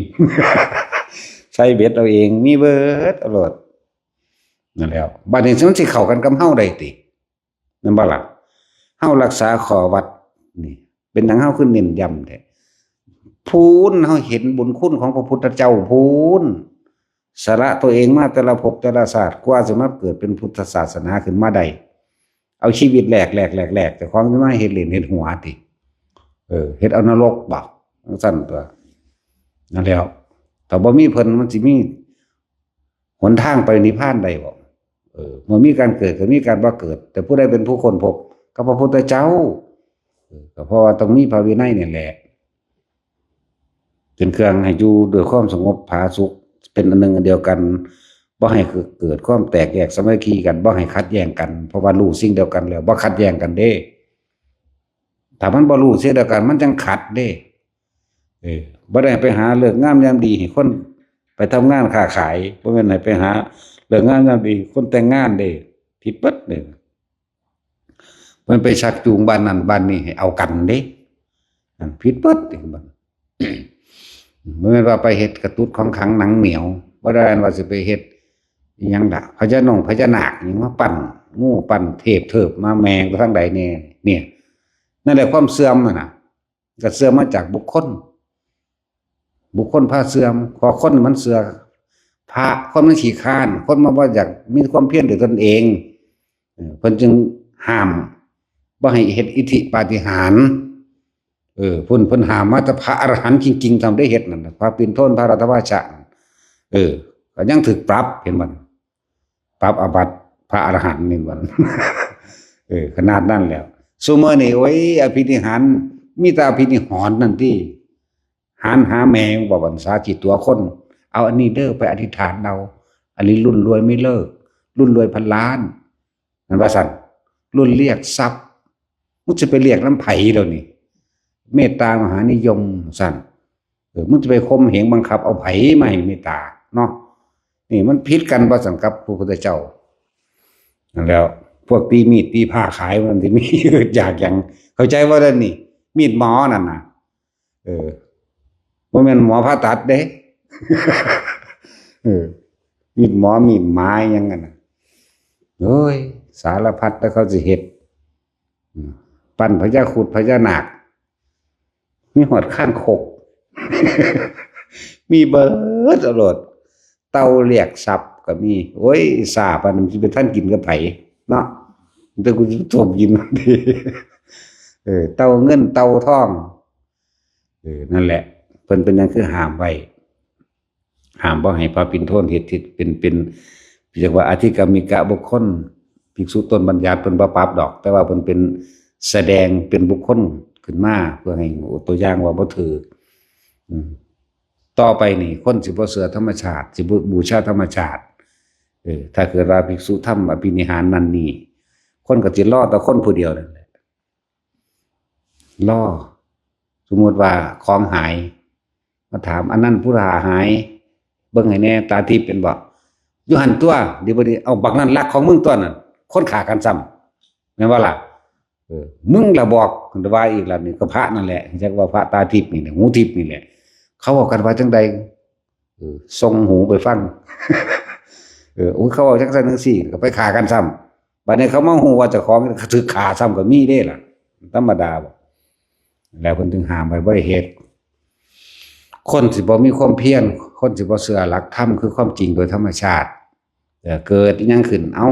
ใส่เบ็ดเอาเอง มีเบิดเอาโลด นั่นแหล้ว บัดนี้มันสิเข้ากันกับเฮาได้ติ แม่นบ่ล่ะ? เฮารักษาข้อวัดนี่ เป็นหยังเฮาคือเน้นย้ำแท้? พู้น เฮาเห็นบุญคุณของพระพุทธเจ้าพู้น สละตัวเองมาแต่ละภพแต่ละชาติ กว่าสิมาเกิดเป็นพุทธศาสนาขึ้นมาได้ เอาชีวิตแลก แลก แลก แลก เจ้าของสิมาเฮ็ดเล่นเฮ็ดหัวติ เออ เฮ็ดเอานรกบ่ จั่งซั่นตั๊ว นั่นแหล้ว ถ้าบ่มีเพิ่นมันสิมี หนทางไปนิพพานได้บ่? เออ เมื่อมีการเกิดก็มีการบ่เกิด แต่ผู้ใดเป็นผู้ค้นพบ ก็พระพุทธเจ้า เออ ก็เพราะว่าต้องมีพระวินัยนี่แหละ เป็นเครื่องให้อยู่ด้วยความสงบผาสุก เป็นอันหนึ่งอันเดียวกัน บ่ให้เกิดความแตกแยกสามัคคีกัน บ่ให้ขัดแย้งกัน เพราะว่ารู้สิ่งเดียวกันแล้ว บ่ขัดแย้งกันเด้ ถ้ามันบ่รู้สิ่งเดียวกัน มันจั่งขัดเด้ เออ บ่ได้ไปหาฤกษ์งามยามดีให้คนไปทำงานค้าขาย บ่แม่นให้ไปหาฤกษ์งามยามดีคนแต่งงานเด้ ผิดเบิดเด้ มันไปชักจูงบ้านนั้นบ้านนี้ให้เอากันเด้ นั่นผิดเบิดเด้ บัด บ่แม่นว่าไปเฮ็ดกะตุ๊ดของขลังหนังเหนียว บ่ได้ว่าสิไปเฮ็ดอิหยังล่ะ พญานงพญานาคอิหยังมาปั้น งูปั้นเทพเทิบมาแม่งไปทางใดแน่ เนี่ย นั่นแหละความเสื่อมหั่นน่ะ ก็เสื่อมมาจากบุคคล บุคคลพาเสื่อม เพราะคนมันเชื่อ พระ คนมันขี้คร้าน คนมันบ่อยากมีความเพียรด้วยตนเอง เออ เพิ่นจึงห้ามบ่ให้เฮ็ดอิทธิปาฏิหาริย์ เออ เพิ่น เพิ่นห้ามมาแต่พระอรหันต์จริงๆ ทำได้เฮ็ดนั่นน่ะ พระปิณฑน พระรัตวาชะ เออ ก็ยังถูกปรับ เห็นบ่ ปรับอาบัติพระอรหันต์นี่บ่ เออ ขนาดนั้นแล้ว ซุมื้อนี้ โอ้ย อภินิหาร มีแต่อภินิหารนั่นติ หารหาแม่ง บ่บันสาจิตตัวคน เอาอันนี้เด้อ ไปอธิษฐานเอา อันนี้รุ่นรวยไม่เลิก รุ่นรวยพันล้าน นั่นว่าซั่น รุ่นเรียกทรัพย์ มึงจะไปเรียกนำไผเดี๋ยวนี้ เมตตามหานิยมซั่น เออ มึงจะไปข่มเหงบังคับเอาไผมาให้เมตตาเนาะ นี่มันผิดกันว่าซั่นกับพระพุทธเจ้า นั่นแหล้ว พวกตีมีดตีผ้าขายมันสิมี อยากหยัง เข้าใจว่าเด้อนี่ มีดหมอนั่นน่ะ เออ บ่แม่นหมอผ่าตัดเด้ เออ มีดหมอ มีดหมาหยังนั่นน่ะ โอ้ย สารพัดแล้วเขาสิเฮ็ด อืม ปั้นพญาครุฑพญานาค มีฮอดคางคก มีเบิดโลด เต่าเรียกทรัพย์ก็มี โอ้ย ซ่าปานนั้นสิไปทันกินกับไผเนาะ แต่กูสิต้มกินมันติ เออ เต่าเงินเต่าทอง เออ นั่นแหละ เพิ่นเป็นหยังคือห้ามไว้ ห้ามบ่ให้พระปิณฑนเฮ็ด เฮ็ดเป็น เป็น เรียกว่าอธิกรรมิกะบุคคล ภิกษุต้นบัญญัติเพิ่นบ่ปรับดอก แต่ว่าเพิ่นเป็นแสดงเป็นบุคคลขึ้นมา เพื่อให้ตัวอย่างว่าบ่ถืก อืม ต่อไปนี่ คนสิบ่เชื่อธรรมชาติ สิบ่บูชาธรรมชาติ เออ ถ้าเกิดว่าภิกษุทำอภินิหารนั่นนี่ คนก็สิรอแต่คนผู้เดียวนั่นแหละ รอ สมมุติว่าของหาย มาถาม อันนั้นผู้หาหาย เบิ่งให้แหน่ ตาทิพย์เป็นบ่ อยู่หั่นตัว เดี๋ยวบ่ดี เอาบักนั้นลักของมึงตัวนั้น คนฆ่ากันซ้ำ แม่นบ่ล่ะ เออ มึงละบอก ว่าอีกล่ะ นี่ก็พระนั่นแหละ จักว่าพระตาทิพย์นี่แหละ หูทิพย์นี่แหละ เขาเว้ากันว่าจั่งใด เออ ส่งหูไปฟัง เออ โอ้ย เขาเว้าจั่งซั้นจั่งซี้ ก็ไปฆ่ากันซ้ำ บัดนี้เขามาฮู้ว่าเจ้าของถูกฆ่าซ้ำก็มีเด้ล่ะ ธรรมดาบ่ แล้วเพิ่นถึงห้ามไว้บ่ให้เฮ็ด คนสิบ่มีความเพียร คนสิบ่เชื่อหลักธรรมคือความจริงโดยธรรมชาติ เอ่อ เกิดอิหยังขึ้น เอ้า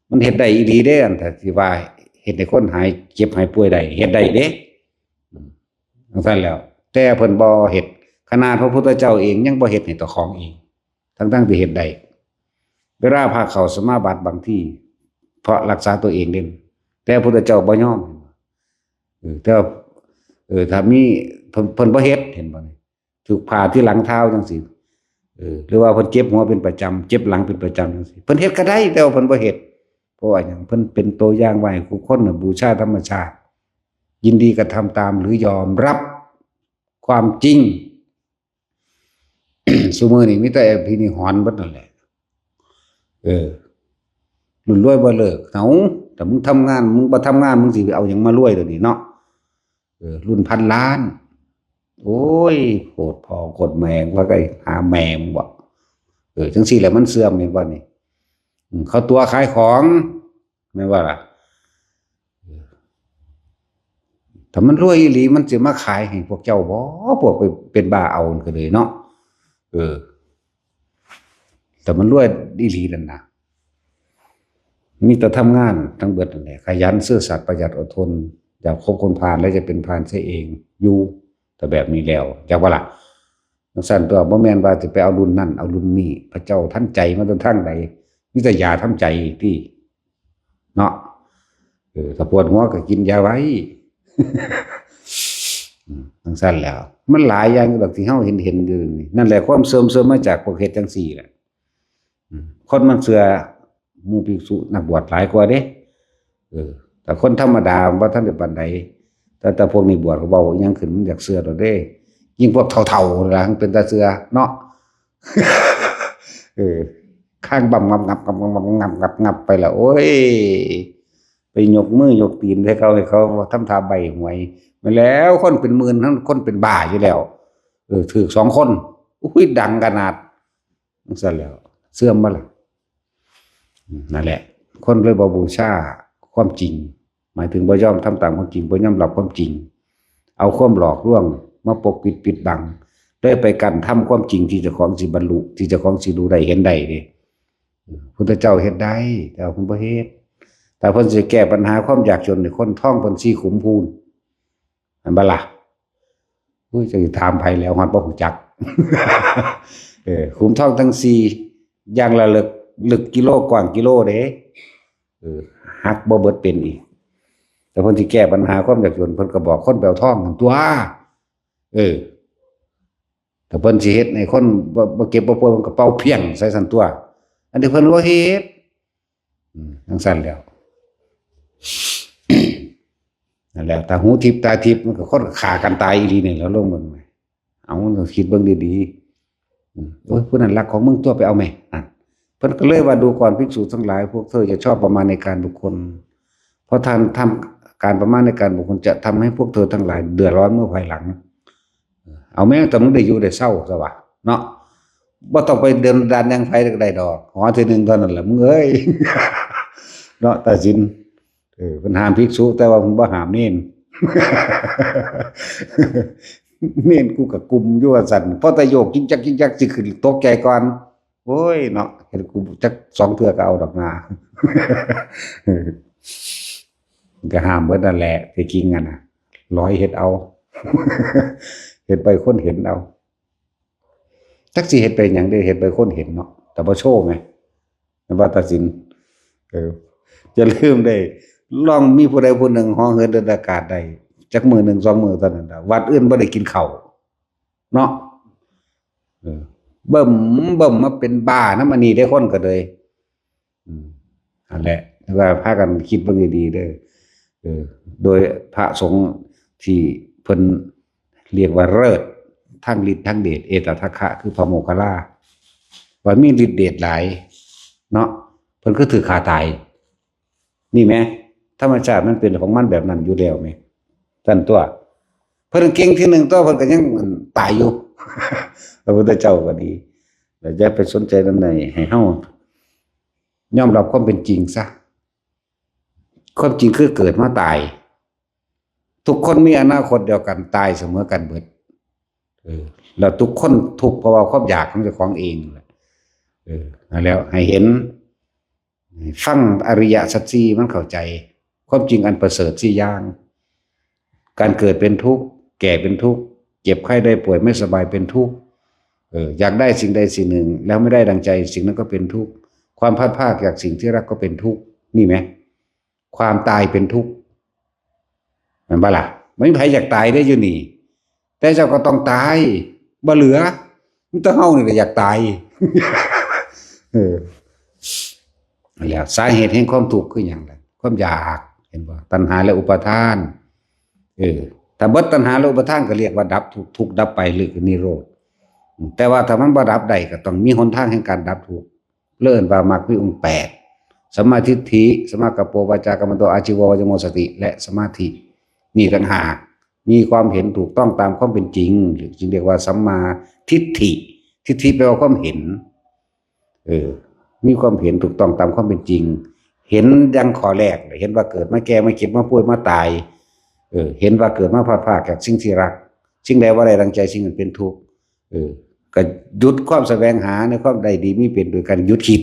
มันเฮ็ดได้อีหลีเด้ อันที่ว่าเฮ็ดให้คนหายเจ็บหายป่วยได้ เฮ็ดได้เด้ อืม จั่งซั้นแหล้ว แต่เพิ่นบ่เฮ็ด ขนาดพระพุทธเจ้าเองยังบ่เฮ็ดให้เจ้าของเอง ทั้งๆที่เฮ็ดได้ เวลาพระเข้าสมาบัติบางที เพราะรักษาตัวเองเด้ แต่พระพุทธเจ้าบ่ยอม เออ แต่ว่า เออ ถ้ามี เพิ่น เพิ่นบ่เฮ็ด เห็นบ่นี่ ถูกผ่าที่หลังเท้าจั่งซี้ เออ หรือว่าเพิ่นเจ็บหัวเป็นประจำ เจ็บหลังเป็นประจำจั่งซี้ เพิ่นเฮ็ดก็ได้ แต่ว่าเพิ่นบ่เฮ็ด เพราะว่าหยัง เพิ่นเป็นตัวอย่างไว้ให้ผู้คนน่ะบูชาธรรมชาติ ยินดีกระทำตามหรือยอมรับความจริง ซุมื้อนี้มีแต่อภินิหารเบิดนั่นแหละ เออ รุ่นรวยบ่เลิก เอ้า ถ้ามึงทำงาน มึงบ่ทำงาน มึงสิเอาหยังมารวยเดี๋ยวนี้เนาะ เออ รุ่นพันล้าน โอ้ย โคตรพ่อโคตรแม่ ว่าไง หาแม่มึงบ่ เออ จั่งซี้แหละมันเสื่อม เห็นบ่นี่ อืม เขาตั๋วขายของ แม่นบ่ล่ะ ถ้ามันรวยอีหลี มันสิมาขายให้พวกเจ้าบ่ พวกไปเป็นบ้าเอาก็เลยเนาะ เออ แต่มันรวยอีหลีนั่นนะ มีแต่ทำงานทั้งเบิดนั่นแหละ ขยันซื่อสัตย์ประหยัดอดทน อย่าคบคนพาลแล้วจะเป็นพาลเสียเอง อยู่ แต่แบบนี้แล้ว จักบ่ล่ะ จั่งซั้นตัว บ่แม่นว่าสิไปเอารุ่นนั่น เอารุ่นนี้ พระเจ้าทันใจมาแต่ทางใด มีแต่ยาทำใจติ เนาะ เออ ถ้าปวดหัวก็กินยาไว้ อืม จั่งซั้นแหล้ว มันหลายอย่างแบบที่เฮาเห็นๆอยู่นี่ นั่นแหละความเสื่อม เสื่อมมาจากพวกเฮ็ดจั่งซี้แหละ อืม คนมันเชื่อหมู่ภิกษุนักบวชหลายกว่าเด้ เออ แต่คนธรรมดาบ่ทันได้ปานใด แต่ แต่พวกนี้บวชก็เว้าอิหยังขึ้นมันอยากเชื่อโลดเด้ ยิ่งพวกเฒ่าๆล่ะ มันเป็นตาเชื่อเนาะ เออ คางบ่ำงับงับงับงับงับงับงับไปแล้ว โอ้ย ไปยกมือยกตีนให้เขา ให้เขาทำท่าใบ้หวย มาแล้ว คนเป็นหมื่น ทั้งคนเป็นบ้าอยู่แล้ว เออ ถูกสองคน อุ้ย ดังขนาด จั่งซั้นแหล้ว เสื่อมบ่ล่ะ อืม นั่นแหละ คนเลยบ่บูชาความจริง หมายถึงบ่ยอมทำตามความจริง บ่ยอมรับความจริง เอาความหลอกลวงมาปกปิดปิดบัง เลยไปกั้นธรรมความจริงที่เจ้าของสิบรรลุ ที่เจ้าของสิรู้ได้เห็นได้เด้ พุทธเจ้าเฮ็ดได้ แต่ว่าเพิ่นบ่เฮ็ด แต่เพิ่นสิแก้ปัญหาความยากจนให้คน ทองเพิ่นสี่ขุมพู้น แม่นบ่ล่ะ อุ้ย จะถามไผแล้ว ฮอดบ่ฮู้จัก เออ ขุมทองทั้งสี่ อย่างละลึก ลึกกิโล กว้างกิโลเด้ เออ หักบ่เบิดเป็นอีก แต่เพิ่นสิแก้ปัญหาความยากจน เพิ่นก็บอกคนไปเอาทองหั่นตั๊ว เออ แต่เพิ่นสิเฮ็ดให้คนบ่ บ่เจ็บบ่ป่วย เพิ่นก็เป่าเพี้ยงใส่ซั่นตั๊ว อันนี้เพิ่นบ่เฮ็ด อืม จั่งซั่นแหล้ว นั่นแหละ ถ้าหูทิพย์ตาทิพย์ มันก็คนก็ฆ่ากันตายอีหลีนี่แหล้ว ลองเบิ่งแหม เอา คิดเบิ่งดีๆ อืม โอ้ย ผู้นั้นลักของมึงตั๊ว ไปเอาแหม นั่น เพิ่นก็เลยว่า ดูก่อนภิกษุทั้งหลาย พวกเธออย่าชอบประมาณในการบุคคล เพราะท่านทำ การประมาณในการบุคคลจะทำให้พวกเธอทั้งหลายเดือดร้อนเมื่อภายหลัง เอาแม่งแต่มึงได้อยู่ได้เซาซะวะ เนาะ บ่ต้องไปเดินดานยังไผก็ได้ดอก หอที่หนึ่งเท่านั้นแหละมึงเอ้ย เนาะ ตัดสิน เออ เพิ่นห้ามภิกษุ แต่ว่าเพิ่นบ่ห้ามเณร เณรกูก็กลุ่มอยู่ว่าซั่น พอแต่โยกจิกจักจิกจักสิขึ้นตกใจก่อน โอ้ยเนาะ เห็นกูจักสองเทื่อก็เอาดอกนา ก็ห้ามเบิดนั่นแหละ ที่จริงอะนะ ร้อยเฮ็ดเอา เฮ็ดไปคนเห็นเอา จักสิเฮ็ดไปหยังเด้ เฮ็ดไปคนเห็นเนาะ แต่บ่โชว์ไง แม่นบ่ ตัดสิน เออ อย่าลืมเด้ ลองมีผู้ใดผู้หนึ่งเหาะเหินเดินอากาศได้ จักมื้อหนึ่งสองมื้อเท่านั้นล่ะ วัดอื่นบ่ได้กินข้าว เนาะ เออ เบิ่ม เบิ่มมาเป็นบ้านำอันนี้เด้ คนก็เลย อืม อันแหละ ว่าพากันคิดเบิ่งดีๆเด้อ เออ โดยพระสงฆ์ที่เพิ่นเรียกว่าเลิศ ทั้งฤทธิ์ทั้งเดช เอตทัคคะ คือพระโมคคัลลา ว่ามีฤทธิ์เดชหลาย เนาะ เพิ่นคือถือฆ่าตาย นี่แหม ธรรมชาติมันเป็นของมันแบบนั้นอยู่แล้วแหม ซั่นตั๊ว เพิ่นเก่งที่หนึ่งตั๊ว เพิ่นก็ยังตายอยู่ พระพุทธเจ้าก็ดี แล้วอย่าไปสนใจนำ ให้เฮายอมรับความเป็นจริงซะ ความจริงคือเกิดมาตาย ทุกคนมีอนาคตเดียวกัน ตายเสมอกันเบิด เออ แล้วทุกคนทุกข์เพราะว่าความอยากของเจ้าของเองแหละ เออ นั่นแหละ ให้เห็น ฟังอริยสัจสี่มันเข้าใจ ความจริงอันประเสริฐสี่อย่าง การเกิดเป็นทุกข์ แก่เป็นทุกข์ เจ็บไข้ได้ป่วยไม่สบายเป็นทุกข์ เออ อยากได้สิ่งใดสิ่งหนึ่ง แล้วไม่ได้ดังใจ สิ่งนั้นก็เป็นทุกข์ ความพลัดพรากจากสิ่งที่รักก็เป็นทุกข์ นี่ไหม ความตายเป็นทุกข์ แม่นบ่ล่ะ บ่มีไผอยากตายเด้อยู่นี่ แต่เจ้าก็ต้องตาย บ่เหลือ มีแต่เฮานี่แหละอยากตาย เออ แล้วสาเหตุแห่งความทุกข์คือหยังล่ะ ความอยาก เห็นบ่ ตัณหาและอุปาทาน เออ ถ้าเบิดตัณหาและอุปาทานก็เรียกว่าดับทุกข์ ทุกข์ดับไป หรือนิโรธ แต่ว่าถ้ามันบ่ดับได้ก็ต้องมีหนทางแห่งการดับทุกข์ เรียกว่ามรรคมีองค์แปด สัมมาทิฏฐิ สัมมากัปโป วาจากัมมันโต อาชีวะ วายโม สติ และสมาธิ นี่ต่างหาก มีความเห็นถูกต้องตามความเป็นจริง จึงเรียกว่าสัมมาทิฏฐิ ทิฏฐิแปลว่าความเห็น เออ มีความเห็นถูกต้องตามความเป็นจริง เห็นดังข้อแรก เห็นว่าเกิดมาแก่มาเจ็บมาป่วยมาตาย เออ เห็นว่าเกิดมาพลัดพรากจากสิ่งที่รัก สิ่งใดบ่ได้ดังใจ สิ่งนั้นเป็นทุกข์ เออ ก็หยุดความแสวงหาในความได้ดีมีเป็นโดยการหยุดคิด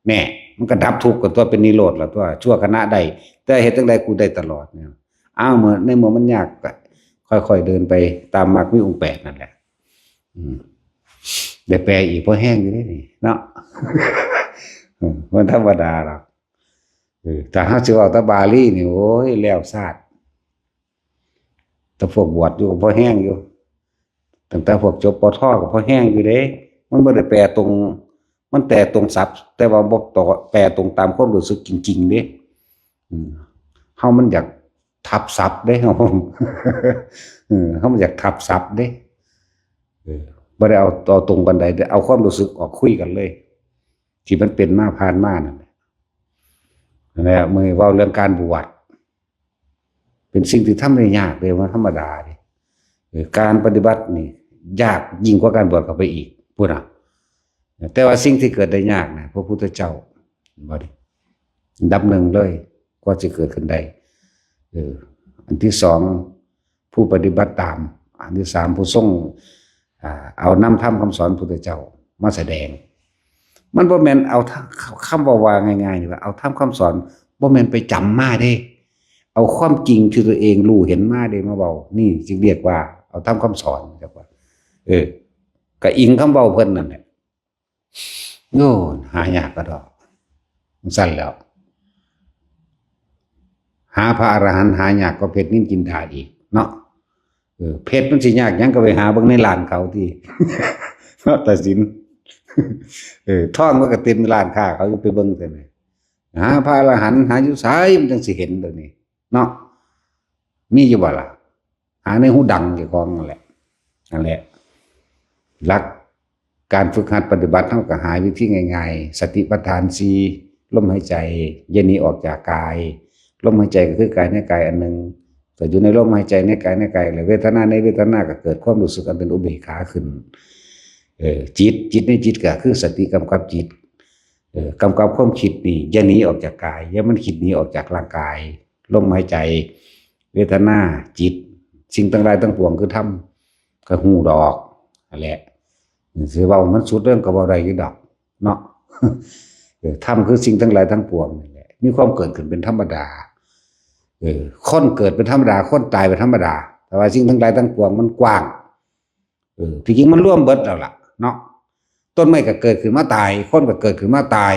แน่ มันก็ดับทุกข์กันตั๊ว เป็นนิโรธละตั๊ว ชั่วขณะได้ แต่เฮ็ดจั่งใดกูได้ตลอดเนี่ย อ้าว เมื่อ ในเมื่อมันยากก็ค่อยๆเดินไปตามมรรคมีองค์แปดนั่นแหละ อืม ได้แปลอีกพอแฮงอยู่เด้นี่เนาะ อืม มันธรรมดาหรอก เออ ถ้าเฮาสิเว้าแต่บาลีนี่ โอ้ย แล้วซาด แต่พวกบวชอยู่ก็พอแฮงอยู่ ตั้งแต่พวกจบ ป.ท. ก็พอแฮงอยู่เด้ มันบ่ได้แปลตรง มันแปลตรงศัพท์ แต่ว่าบ่ตรง แปลตรงตามความรู้สึกจริงๆเด้ อืม เฮามันอยากทับศัพท์เด้ เฮา เออ เฮามันอยากทับศัพท์เด้ เออ บ่ได้เอา เอาตรงปานใด แต่เอาความรู้สึกออกคุยกันเลย ที่มันเป็นมาผ่านมานั่นแหละ นั่นแหละ มื้อเว้าเรื่องการบวช เป็นสิ่งที่ทำได้ยากเลย ว่าธรรมดาเด้ เออ การปฏิบัตินี่ยากยิ่งกว่าการบวชเข้าไปอีก พุ้นน่ะ แต่ว่าสิ่งที่เกิดได้ยากนะ พระพุทธเจ้า บ่ได้ อันดับหนึ่งเลย กว่าสิเกิดขึ้นได้ เออ อันที่สอง ผู้ปฏิบัติตาม อันที่สาม ผู้ทรง อ่า เอานำธรรมคำสอนพุทธเจ้ามาแสดง มันบ่แม่นเอาธรรม คำว่า ว่าง่ายๆนี่ว่าเอาธรรมคำสอน บ่แม่นไปจำมาเด้ เอาความจริงที่ตัวเองรู้เห็นมาเด้มาเว้า นี่จึงเรียกว่าเอาธรรมคำสอนครับว่า เออ ก็อิงคำเว้าเพิ่นนั่นแหละ โอ้ หายากกะดอก จั่งซั่นแหล้ว หาพระอรหันต์หายากกว่าเพชรนิลจินดาอีกเนาะ เออ เพชรมันสิยากหยัง ก็ไปหาเบิ่งในร้านเขาติ เนาะ ตัดสิน เออ ทองมันก็เต็มร้านค้าเขาอยู่ ไปเบิ่งแต่นี่ หาพระอรหันต์หาอยู่ไส มันจังสิเห็นตัวนี้ เนาะ มีอยู่บ่ล่ะ หาในหูดังเจ้าของนั่นแหละ นั่นแหละ หลักการฝึกหัดปฏิบัติ เราก็หาวิธีง่ายๆ สติปัฏฐานสี่ ลมหายใจ อย่าหนีออกจากกาย ลมหายใจก็คือกายในกายอันหนึ่ง แต่อยู่ในลมหายใจในกายในกาย แล้วเวทนาในเวทนาก็เกิดความรู้สึกอันเป็นอุเบกขาขึ้น เออ จิต จิตในจิตก็คือสติกำกับจิต เออ กำกับความคิดนี่ อย่าหนีออกจากกาย อย่ามันคิดหนีออกจากร่างกาย ลมหายใจ เวทนา จิต สิ่งทั้งหลายทั้งปวงคือธรรม ก็ฮู้ดอก นั่นแหละ สิเว้ามันสุดเรื่องก็เว้าได้อยู่ดอก เนาะ เออ ธรรมคือสิ่งทั้งหลายทั้งปวงนี่แหละ มีความเกิดขึ้นเป็นธรรมดา เออ คนเกิดเป็นธรรมดา คนตายเป็นธรรมดา แต่ว่าสิ่งทั้งหลายทั้งปวงมันกว้าง เออ ที่จริงมันรวมเบิดแล้วล่ะ เนาะ ต้นไม้ก็เกิดขึ้นมาตาย คนก็เกิดขึ้นมาตาย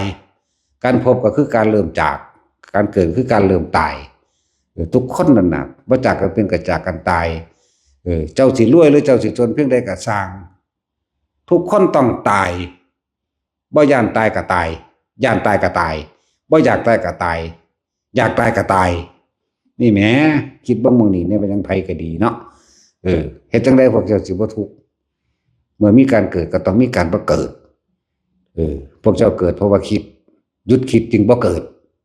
การพบก็คือการเริ่มจาก การเกิดคือการเริ่มตาย เออ ทุกคนนั่นน่ะ บ่จากกันเป็นก็จากกันตาย เออ เจ้าสิรวยหรือเจ้าสิจนเพียงใดก็ซ่าง ทุกคนต้องตาย บ่ย้านตายก็ตาย ย้านตายก็ตาย บ่อยากตายก็ตาย อยากตายก็ตาย นี่แหม คิดเบิ่งมื้อนี้เนี่ย มันยังไผก็ดีเนาะ เออ เฮ็ดจั่งใดพวกเจ้าสิบ่ทุกข์ เมื่อมีการเกิดก็ต้องมีการบ่เกิด เออ พวกเจ้าเกิดเพราะว่าคิด หยุดคิดจึงบ่เกิด